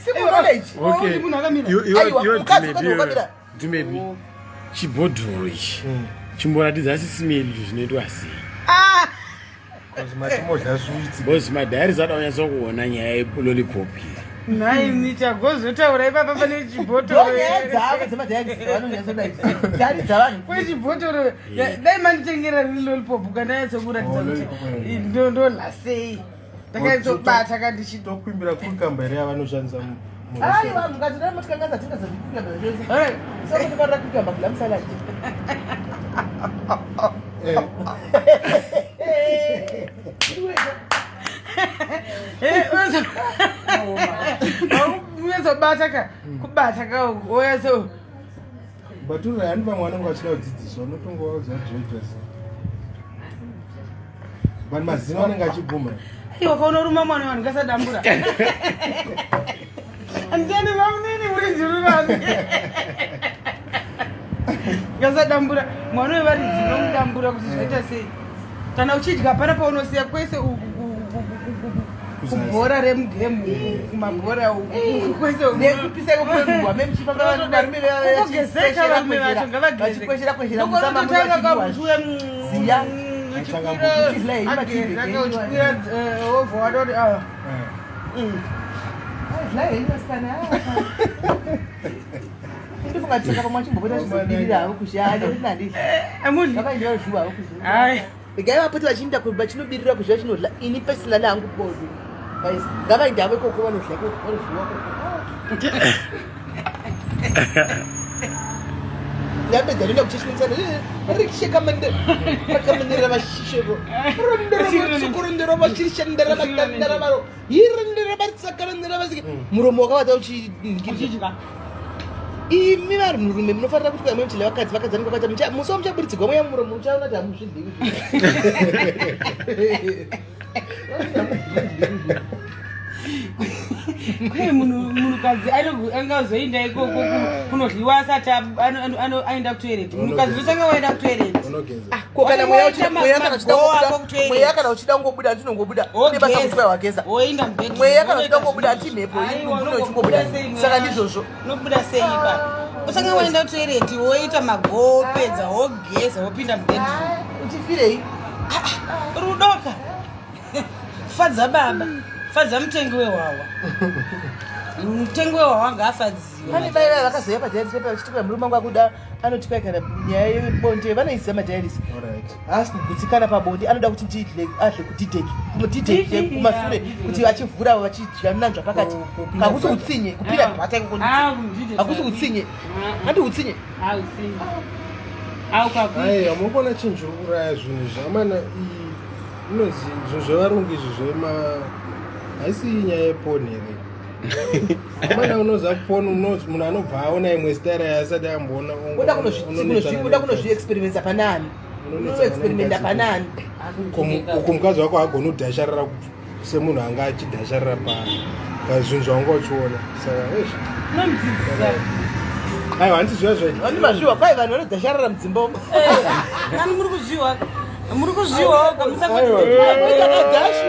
S2: Simple knowledge.
S3: Okay.
S1: Munhu akamira.
S2: Aiwa, mukadzi ukadyiwa wakamira.
S3: Dumebi chibhodhoro ichi chimboratidza sisimeli kuti zvinoitwa sei.
S4: Because matimodya sweets.
S3: Because madhairis ada kunyatsa kuona nyaya yelollipop iyi.
S1: Nhai michagozotaura ipapa pane chibhotoro.
S2: Ndonyaya dzavo dzemadhayarisi vanonyatsodai. Dari dzavanhu.
S1: Kwechibhotoro dai manditengera riri lollipop kandanyatsokuratidza
S4: Oh,
S1: kuti
S4: lollipop, eh.
S1: ndodla sei. Ndakanyatsobata kandichido.
S4: Tokuimbira cucumber here yavanoshandisa mu
S2: Aiwa mukadzi dai motikanganisa tingazozvikukamba zvese.
S1: Alright.
S2: Saka tofanira kukamba kudya musalad.
S4: Eh,
S1: Unyatsobata ka kubata ka woyatso
S4: but urayani vamwe vanenge vachida kudzidziswa unotongovaudza kuti zvoitwa sei. But mazino anenge achibvuma.
S1: iwe kaunoruma mwana vanhu kasadambura. Andani vamunini muri njururani. Kasadambura mwana wevaridzi unomudambura kuti zvaita sei. Kana uchidya hapana paunosiya kwese
S4: Kuzasi.
S1: kubhora remugemu kumabhora uku kwese uku.
S2: Nekupisa kwekuwa memuchifamba vanhu varume
S1: Kugezeka varume vacho ngavageze.
S2: vachikweshera kweshera musama
S1: Ndokonototanga
S2: munovachidiwa.
S1: kakuchiuya
S2: Ziya.
S1: uchikwira ageza ka uchikwira wobva wadoti ah.
S2: Dlai henyu vasikana. Ndofunga kuti saka pamwe achimbopota zvizobirira havo kuzha nekuti nandizvi.
S1: Amudli.
S2: Vakaendewa zviwa havo kuzha.
S1: Hai.
S2: Regai vapote vachiinda vachinobirira kuzha chinodla ini personally hangu bodo. Guys, ngavaende havo ikoko vanodla ikoko vanodliwa ikoko. Ndapedza ndoenda kuchechi rikishekamanderakamanera vashisheko ronderavatsukurondera vashirishandera vatandera varo hirondera vatsakaronera vasike muromo wakavata uchiningirira.
S1: Uchidya.
S2: Imi vanhurume munofanira kuti kwamwe muchidya vakadzi vakadzi vanenge vakaita musi wamuchaburitsirwa mweya mumuromo muchaona kuti hamuzvidyiwi.
S1: Kwai munhukadzi angazoenda ikoko kunodliwa asati aenda kutoilet. Munhukadzi unotanga waenda kutoilet.
S4: Unogeza.
S2: Ko kana mweya
S1: Waita
S2: mweya kana uchida
S1: magoa
S2: kungobuda-
S1: ako kutoilet.
S2: mweya kana uchida kungobuda ndinongobuda une basa
S1: Wogeza.
S2: kuti kwai wageza.
S1: Woenda mubedroom.
S2: Mweya kana uchida
S1: Unoita
S2: kungobuda
S1: zvinhu.
S2: hati mhepo
S1: Aiwa,
S2: muno uchingobuda.
S1: unobuda sei mweya
S2: Saka
S1: wacho?
S2: ndizvozvo.
S1: Unobuda sei ipapo? Usanga waenda kutoilet woita magoo wopedza wogeza wopinda mubedroom.
S2: Uchifirei?
S1: Rudoka. Fadza baba. Fadza mutengi wehwahwa. Mutengi wehwahwa ngaafadziwe.
S2: Pane vai vaya vakazouya padhairisi pepa vachiti kwai murume wangu akuda anoti kwai kana nyaya yebonde vanoiziva madhairisi.
S4: Alright.
S2: Haasi kugutsikana pabonde anoda kuti ndidle adle kudideki kudideki kumasure kuti vachivhura vachidya nanzva pakati.
S4: Kupinda
S2: Hakusi
S4: bhata.
S2: utsinye kupira bhata ikoko.
S1: Ah, kudideki.
S2: Hakusi utsinye. Handi utsinye.
S1: Ah, utsinye. Ah, ukakuita.
S4: Aiwa mukuona chinhu chiri kuuraya zvinhu zvamana inonzi zvinhu zvevarungu izvi zvema haisi nyaya yeponi here amana unoziva poni unozi munhu anobva aona imwe style yaasati amboona
S2: Uda kunozviexperimenta panani. Unoexperimenta panani.
S4: Uku mukadzi wako haagoni kudhasharira semunhu anga achidhasharira pazvinhu zvawanga uchiona saka eish.
S1: Unomudzidzisa.
S4: Aiwa handiti zviya zvaita
S2: Vani mazviwa kwai vanhu vanodhasharara mudzimba umo.
S1: Kani muri kuzviwa. Muri kuzviwa
S4: Aiwa.
S2: Kuita madhashi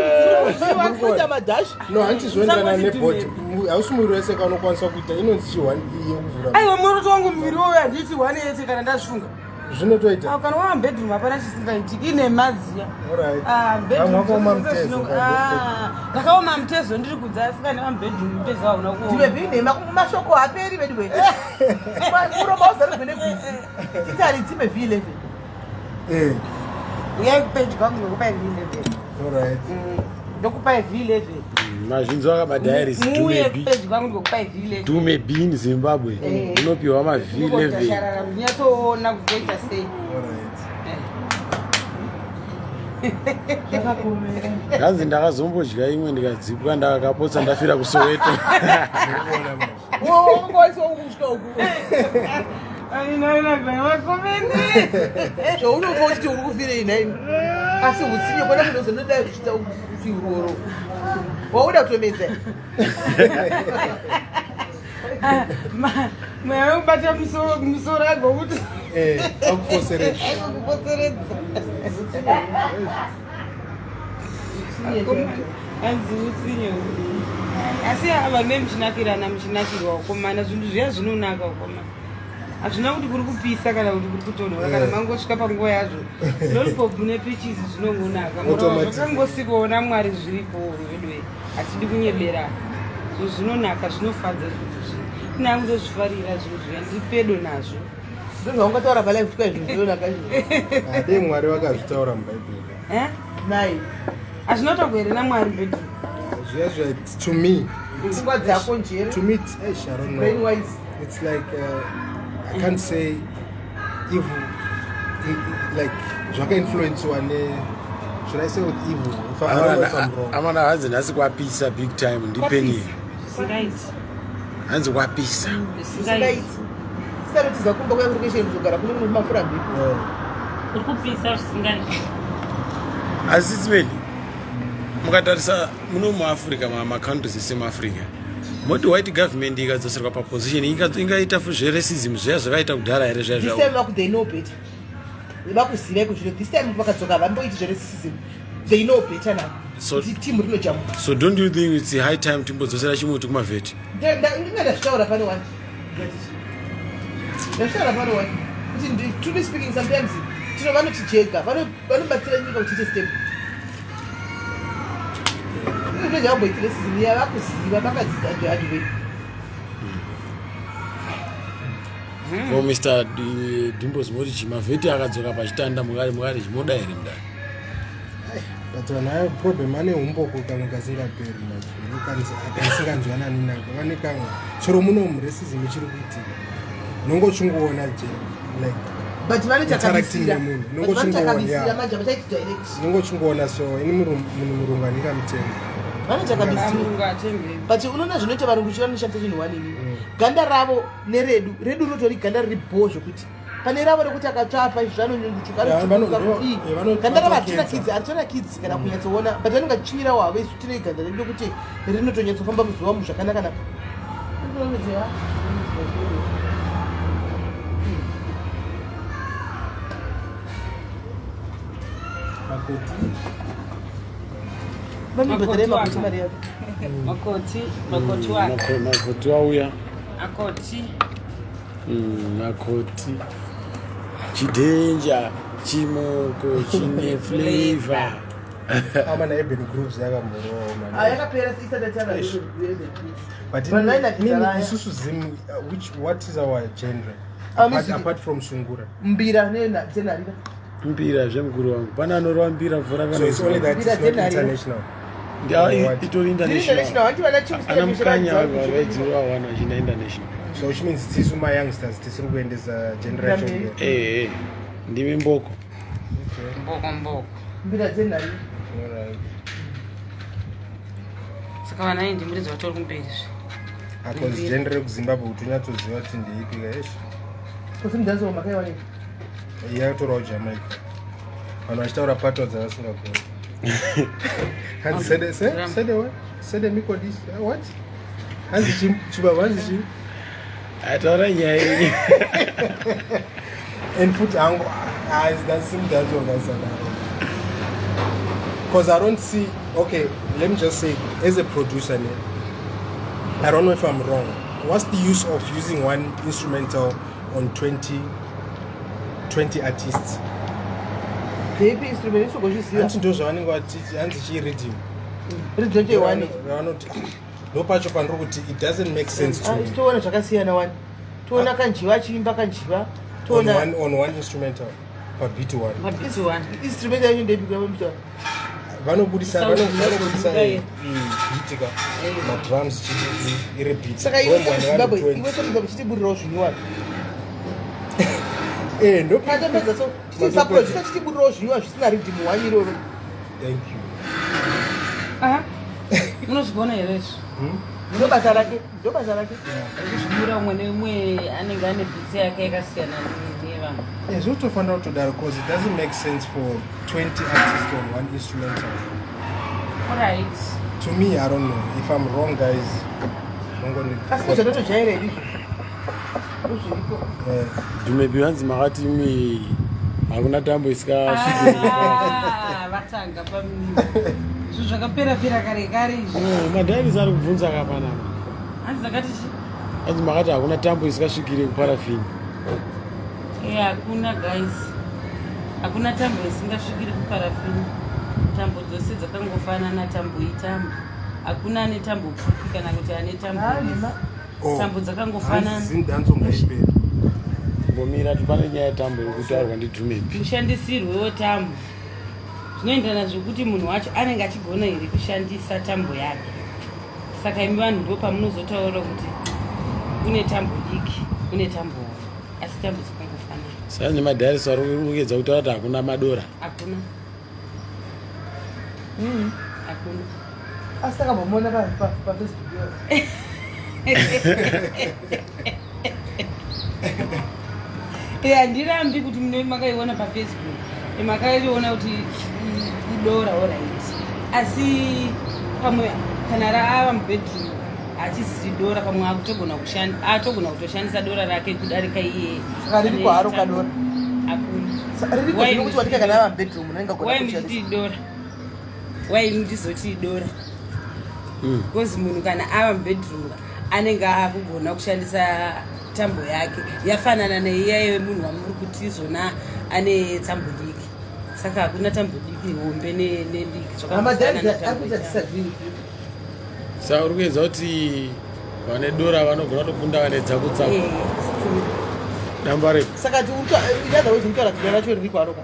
S2: kuita madhashi.
S4: No handiti zvinoenderana
S1: Musangoti
S4: nebody. Hausi muviri wese kaunokwanisa kuita inonzi chi one e yekuvhura.
S1: Aiwa muroto wangu muviri woyo handiti one yese kana ndazvifunga.
S4: Zvinotoita.
S1: Ah, kana wava mubedroom hapana chisingaitiki ine madziya.
S4: Alright.
S1: Ah,
S4: Vamwe vakaoma
S1: bedroom
S4: mutezo
S1: zvino-
S4: ka,
S1: Ah, ndakaoma mutezo ndiri kudza asi kana wamubedroom mutezo hauna kuoma.
S2: Ndive vinhema mashoko haaperi vedu we. Muromo hauzarurwe negwizi. Titari dzime V11.
S4: Eh,
S1: Uyai kupeji kwangu ndokupai V11.
S4: alright.
S1: Ndokupai V11.
S3: Mazvinzwa kamadhairis
S1: Muuye
S3: Dumebi.
S1: kupeji kwangu ndokupai V11.
S3: Dumebi in Zimbabwe. Unopiwa ma V11.
S1: Ndingodhasharara munyatsoona kuti toita sei.
S4: Alright.
S3: Ndanzi ndakazombodya imwe ndikadzipwa ndakapotsa ndafira kuSoweto.
S4: Ndikuona manje.
S2: Wangoiswa uku kusvika uku.
S1: Makomeni.
S2: Zvaunofa uchiti uri kufirei nhaimi, asi utsinye kona munhu uzonodai kuchita chiuroro wauda kutomedza.
S1: Mweya wekubata musoro, musoro agokuti
S4: Akufoseredza.
S1: Agokuposeredza. Hanzi utsinye hudii? Asi ava me muchinakirana, muchinakirwa ukomana, zvinhu zviya zvinonaka ukomana. Hazvina kuti kuri kupisa kana kuti kuri kutonhora kana mangosvika panguva yazvo, lollipop nepeaches zvinongonaka.
S4: Automatic.
S1: Zvakangosikawo naMwari zviripo weduwe, hatidi kunyebera. Zvinhu zvinonaka, zvinofadza zvinhu zvi ina kutozvifarira zvinhu zviya, ndiri pedo nazvo.
S2: Ndozvaungataura palive kuti kwai zvinhu zvinonaka izvo?
S4: Ade Mwari vakazvitaura muBhaibheri.
S1: Eh?
S2: Nai.
S1: Hazvina kutaurwa here naMwari bedroom?
S4: Zviya zviya, to me,
S2: Pfungwa dzako njere.
S4: to me it's, eish, I don't
S2: Brain
S4: know.
S2: wise.
S4: It's like I can't say evil, like zvakainfluencewa ne, should I say with evil? If I, I don't know if I'm wrong.
S3: Amana, hanzi nhasi kwapisa big time, ndipeni.
S1: Zvisingaiti.
S3: Hanzi kwapisa.
S1: Zvisingaiti.
S2: Sisanotiza kumba kuya kuri kusheni kuzogara kuno kuno mafura mhepo.
S1: Kuri kupisa zvisingaiti.
S3: Asi simeli, mukatarisa muno muAfrica, macountries ese muAfrica, moti white government ikadzoserwa paposition ingaita zveracism zviya zvavaita kudhara here zviya?
S2: This
S3: Zviya
S2: time vaku, they know better, vakuziva iko zvino. This time vakadzoka vamboiti zveracism, they know better now. Kuti timu rinojamuka.
S3: So don't you think it's high time timbodzosera chimuti kumavheti?
S2: Ndinga ndazvitaura pane one, ndazvitaura pane one kuti truly speaking, sometimes tino vanotijega, vanobatsira nyika kuti ite step. Ndozvavamboiti racism iya, vakuziva, vakadzidza the hard way.
S3: Ko Mr Dimbos, moti chimavheti akadzoka pachitanda, mukari chimoda here mudari?
S4: But vanhu aya problem ane umboko kamwe kasingaperi manje, kasinganzwanani nako. Vane kamwe chero muno racism ichiri kuitika, nongochungoona je like
S2: But vane
S4: interacting
S2: chakabisira.
S4: nemunhu.
S2: But vane
S4: Nongochungoona,
S2: chakabisira.
S4: yeah.
S2: Manje havachaiti direct.
S4: Nongochungoona, so ini munhu murungu handingamutenga.
S2: Vane chakabisira.
S1: Murungu atembei.
S2: But unoona zvinoita varungu, chivanoshandisa chinhu one ini, ganda ravo neredu, redu rinotori ganda riri bho zvokuti pane ravo rekuti akatsvapa izvi zvanonyungutuka.
S4: Yeah,
S2: Ganda ravo
S4: vanotokenza.
S2: haritonakidzi, haritonakidzi kana kunyatsoona, but vanenge vachichimirawo havo. Isu tine ganda redu rekuti rinotonyatsofamba muzuva mu zvakanaka.
S4: Makoti.
S2: Vanobhadharai
S1: Makoti
S2: makoti
S1: waka.
S2: mari yavo.
S1: Makoti, makoti waka.
S3: Makoti wauya.
S1: Akoti.
S3: Makoti chidenja chimoko chine flavor.
S4: Amana, Urban Grooves yakamborowawo
S2: Ah,
S4: man.
S2: yakapera isati tava.
S4: But
S2: Vanhu vainakidza vaya.
S4: isusu Zim, which, what is our genre
S2: Our
S4: apart,
S2: music-
S4: apart from sungura?
S2: Mbira dzenharira.
S3: Mbira zvemukuru wangu, pane anorova mbira mvura.
S4: So it's only that
S2: Mbira
S4: it's not
S2: dzenharira.
S4: international.
S3: Itori
S2: Dziri
S3: international.
S2: international, hanti vana
S3: Ana Mukanya vaidzirova vanhu vachienda international.
S4: So which means tisu mayoungsters tisiri kuendesa genre yacho
S2: Mbira.
S4: mberi.
S3: Ehe, ndimi mboko.
S1: Mboko mboko.
S2: Mbira dzenharira.
S4: Alright.
S1: Saka vana indi muridzi vatori kumberi zve.
S4: Because genre yekuZimbabwe kuti unyatsoziva kuti ndeipi kaeshe.
S2: Kuti mudanzo makaiwanei?
S4: Yakatorwawo Jamaica, vanhu vachitaura patwa dzavasingagoni. Hanzi sede sede what, sede mikodis what, hanzi chibaba, hanzi chi.
S3: Ataura nyaya yenyu.
S4: And futi hangu that's wakasadaro, because I don't see, okay, let me just say as a producer ne, I don't know if I'm wrong, what's the use of using one instrumental on 20 artists?
S2: Ndeipi instrument isogozviziva?
S4: Hanzi ndo zvavanenge vati, hanzi chiriddim.
S2: Riddim one.
S4: Vanoti ndopacho pandiri kuti it doesn't make sense to me.
S2: Toona zvakasiyana wani, toona kanjiva achiimba kanjiva.
S4: On
S2: Toona
S4: on one instrumental, pabeat one.
S1: Mabeat one.
S2: Instrument yacho ndeipi kuyamuta?
S4: Vanobudisa
S1: Sound
S4: vanobudisa
S1: inobuda.
S4: Beat ka, madrums chii, iri beat.
S2: Saka iwe
S4: Voimbwa nevanhu
S2: semuZimbabwe,
S4: 20.
S2: iwe semuZimbabwe chitiburirawo zvinyuwani.
S4: Ndo
S2: Patapedza so chitisaproducer chitiburirawo zvinyuwa zvisina riddim one iroro.
S4: Thank you.
S1: Aha. Munozvigona here izvi?
S4: Hmm?
S2: Ndobasa rake, ndobasa rake.
S1: Rekuzvibura umwe neumwe anenge ane bhitsi yake yakasiyana neyevamwe.
S4: Yeah, zvinotofanira kutodaro because it doesn't make sense for 20 artists on one instrumental.
S1: Alright.
S4: To me, I don't know. If I'm wrong, guys,
S2: Asi zvatotojaira izvi. Ndozviriko.
S4: Yeah.
S3: Dumebi vanzi makati imwe hakuna tambo isikasviki.
S1: Ah, vatanga pamini. Zvinhu zvakapera pera kare kare izvi.
S3: Oh, madhairis ari kubvunza kapanapa.
S1: Hanzi dzakati chi?
S3: Hanzi makati hakuna tambo isikasvikire kuparafini.
S1: Eh, hakuna guys. Hakuna tambo isingasvikiri kuparafini. Tambo dzose dzakangofanana, tambo itambo. Hakuna ane tambo pfupi kana kuti ane tambo
S2: Ah,
S1: refu.
S2: nema.
S4: Oh.
S1: Tambo dzakangofanana.
S4: Hanzi Zimdanso ngaipere.
S3: Mbomira pane nyaya yetambo iri kutaurwa ndiDumebi.
S1: Mushandisirwe wetambo zvinoenderana zvekuti munhu wacho anenge achigona here kushandisa tambo yake. Saka imi vanhu ndo pamunozotaura kuti une tambo diki, une tambo huru, asi tambo dzakangofanana.
S3: Saka nemadhairis ari kuedza kutaura kuti hakuna madora.
S1: Hakuna. Hakuna.
S2: Asi takambomuona paFacebook iyo.
S1: Eh, handirambi kuti mune makaiona paFacebook. Eh, makaiona kuti idora alright. Asi pamwe kana raava mubedroom hachisiri dora, pamwe akutogona kushanda, atogona kutoshandisa dora rake kudarika iye.
S2: Saka ririko haro kadora?
S1: Hakuna.
S2: Ririko
S1: Why
S2: zvino kuti watika kana ava mubedroom unenge agona
S1: Why
S2: kushandisa.
S1: muchiti idora? Why muchizoti idora? Because munhu kana ava mubedroom anenge akugona kushandisa tambo yake yafanana neiya yemunhu wamuri kuti izvona ane tambo diki. Saka hakuna tambo diki hombe nediki.
S2: Hamadhairis ari kuita disagree with you.
S3: Saka uri kuedza kuti vane dora vanogona kutokunda vane dzakutsaku. Damba refu.
S2: Saka ti in other words uri kutaura kuti dora racho ririko haro ka?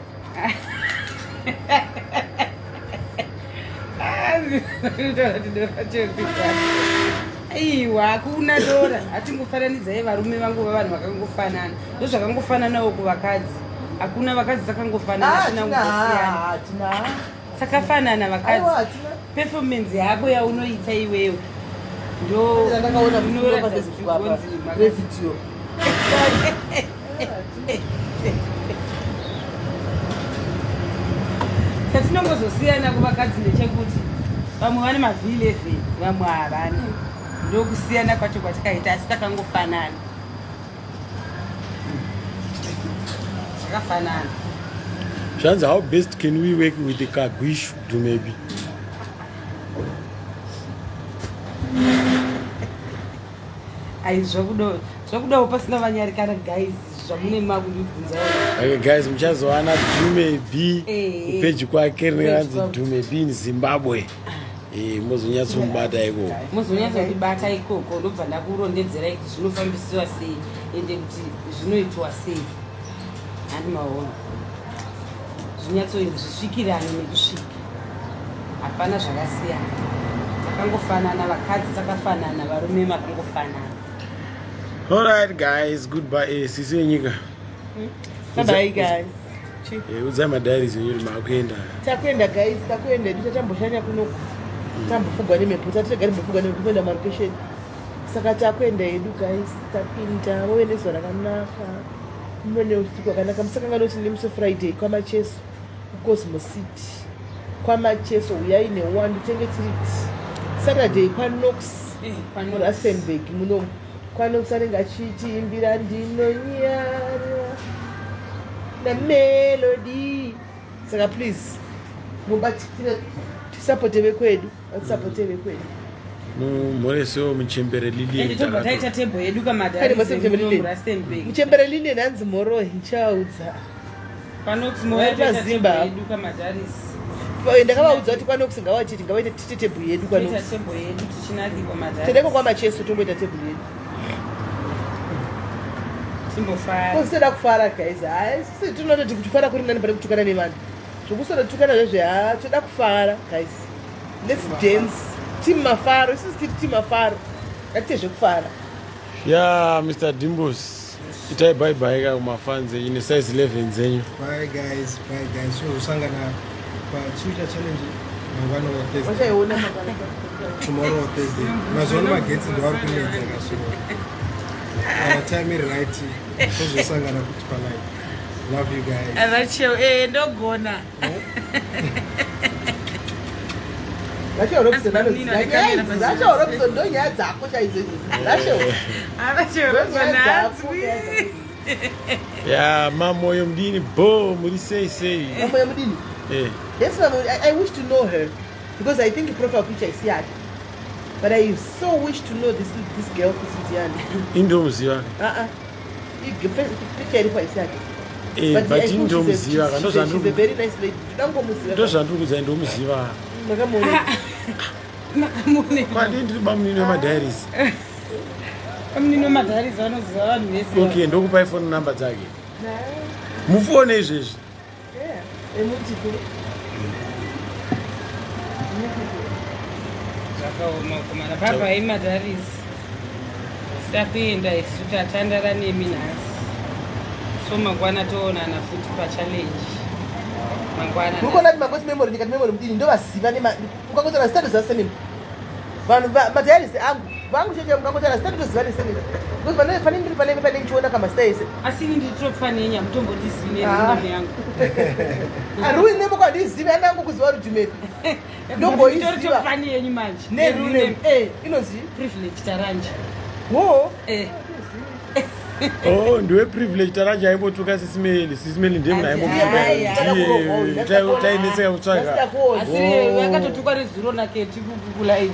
S1: Aiwa, hakuna dora. Hatingofananidzai varume vangu vavanhu vakangofanana. Ndozvakangofananawo kuvakadzi. Hakuna vakadzi takangofanana,
S2: Ah,
S1: hatina
S2: hatina,
S1: kumbosiyana.
S2: hatina.
S1: Takafanana
S2: Aiwa,
S1: vakadzi.
S2: hatina.
S1: Performance yako yaunoita iwewe ndo
S2: Ndakaona video
S1: inoratidza
S2: paFacebook
S1: kuti
S2: apa
S1: gonzi
S2: revideo.
S1: Chatinongozosiyana kuvakadzi ndechekuti vamwe vane mav11, vamwe havana. Ndokusiyana kwacho kwatikaita, asi takangofanana, zvakafanana.
S3: Zvanzi how best can we work with the kagwishu Dumebi?
S1: Ai, zvakudawo pasina vanyarikana guys, zvamune makundibvunza.
S3: Okay guys, muchazowana Dumebi
S1: Eh.
S3: kupeji kwake rinenge
S1: Kupeji kwake.
S3: Dumebi in Zimbabwe. Eh, mozonyatsomubata ikoko.
S1: Muzonyatsondibata ikoko, ndobva ndakurondedzerai kuti zvinofambisiwa sei ende kuti zvinoitwa sei. Handi maona zvinyatso zvisvikirane nekusvika, hapana zvakasiyana, takangofanana vakadzi, takafanana varume, makangofanana.
S3: Alright guys, goodbye. Eh, sisi wenyika.
S2: Bye bye guys.
S3: Eh, udzai madiaries enyu kuti maakuenda.
S2: Takuenda guys, takuenda edu, tatamboshanya kunoku. Tambofugwa nemhepo, tatirega timbofugwa nemhepo kuenda marokesheni. Saka takuenda edu guys, tapinda, muve nezuva rakanaka. Muve neusiku hwakanaka. Musakanganwa kuti nemusi Friday kwaMacheso kuCosmo City. KwaMacheso uyai neuwandu tenge tiri Saturday kwaNox muRustenburg munomu. KwaNox anenge achitiimbira ndinonyara namelody. Saka please mubatikire tisapote vekwedu, vatisapote vekwedu.
S3: Mumhoresewo muchembere
S1: Ende
S3: Lilian.
S1: tobva taita tebho yedu
S2: Kane mose muchembere Lilian.
S1: kamadhamuRustenburg.
S2: Muchembere Lilian hanzi mhoro ndichavaudza.
S1: Panox
S2: Vari
S1: moya toita
S2: paZimba.
S1: tebho yedu kamadharisi.
S2: Ndakavaudza kuti kwaNox ngavachiti ngavaite tite tebho yedu
S1: Toita
S2: kwaNox.
S1: tebho yedu tichinakirwa madharisi.
S2: Tendeko kwaMacheso tomboita tebho yedu.
S1: Timbofara.
S2: Kositoda kufara guys. Hayi, sisi tinototi kufara kuri nani pane kutukana nevanhu. Zvokusototukana zvezve, ha, toda kufara guys. Let's dance. Team mafaro, isusu tiri team mafaro. Ngatiite zvekufara.
S3: Ya, Mr Dimbos, itai bye bye ka kumafans enyu nesize 11 dzenyu.
S4: Bye guys, bye guys. Tozosangana pachiucha challenge mangwana wa Thursday.
S2: Wachaiona mangwana.
S4: Tomorrow or Thursday. Mazuva ano magetsi ndoari kunetsa kasuwa. Kana time iri right, tozosangana futi palive. Love you guys.
S1: Rachel, eh, ndogona.
S2: Rachel Robson
S1: Asi Nina
S2: anoziva
S1: nekamera
S2: nyaya idzi.
S1: pasi.
S2: Rachel Robson ndo nyaya dzako chaidzo idzi. Rachel.
S1: Rachel
S2: Ndo
S1: Robson
S2: nyaya dzako.
S1: hanzwi.
S2: Nyaya dzako.
S3: Ya, Mamoyo mudini bo, muri sei sei?
S2: Mamoyo mudini.
S3: Eh.
S2: Yes, Mamoyo, I wish to know her because I think profile picture is yake. But I so wish to know this girl kuti ndiani.
S3: Indomuziva.
S2: Uh-uh. Picture iripo haisi yake.
S3: Eh,
S2: But
S3: but
S2: I think
S3: indomuziva ka
S2: she's a very nice lady. Ndangomuziva.
S3: ndozvandiri kuudza, ndomuziva.
S2: Makamuona.
S1: Makamune.
S3: Kwandi ndiri bamunini wemadiaries.
S1: Munini wemadharizi vanoziva vanhu vese.
S3: Okay, ndokupai phone number dzake, mufone izvezvi.
S2: Yeah. Emutiku.
S1: Zvakaoma komana. Bye bye madharizi. Takuenda isu, tatandara nemi nhasi. So mangwana toonana futi pachallenge. Mangwana.
S2: Muri kuona kuti mangoti Memory, ndikati Memory mudini, ndovaziva nema mukangotaura zita ndoziva senemu. Vanhu madiaries angu vangu chete, mukangotaura zita ndoziva nesenemu because pane ndiri pane ndichiona kamazita ese.
S1: Asi ini ndiri top fan yenyu, hamutombondizivi
S2: Ah.
S1: nename yangu.
S2: Arui nemo kwandizivi andangu kuziva rujumepi. Ndomboiziva.
S1: Nditori top fan yenyu manje.
S2: Neruname eh inonzi
S1: Privilege Taranje.
S2: Wo.
S1: Eh.
S3: Oh, ndiwe Privilege Taranje aimbotuka Sisimeli. Sisimeli ndiye munhu
S1: Ai, ai,
S3: aimbotuka, tainetseka kutsvaga.
S1: Asi
S3: Oh.
S1: yakatotukwa rezuro naketi kulive.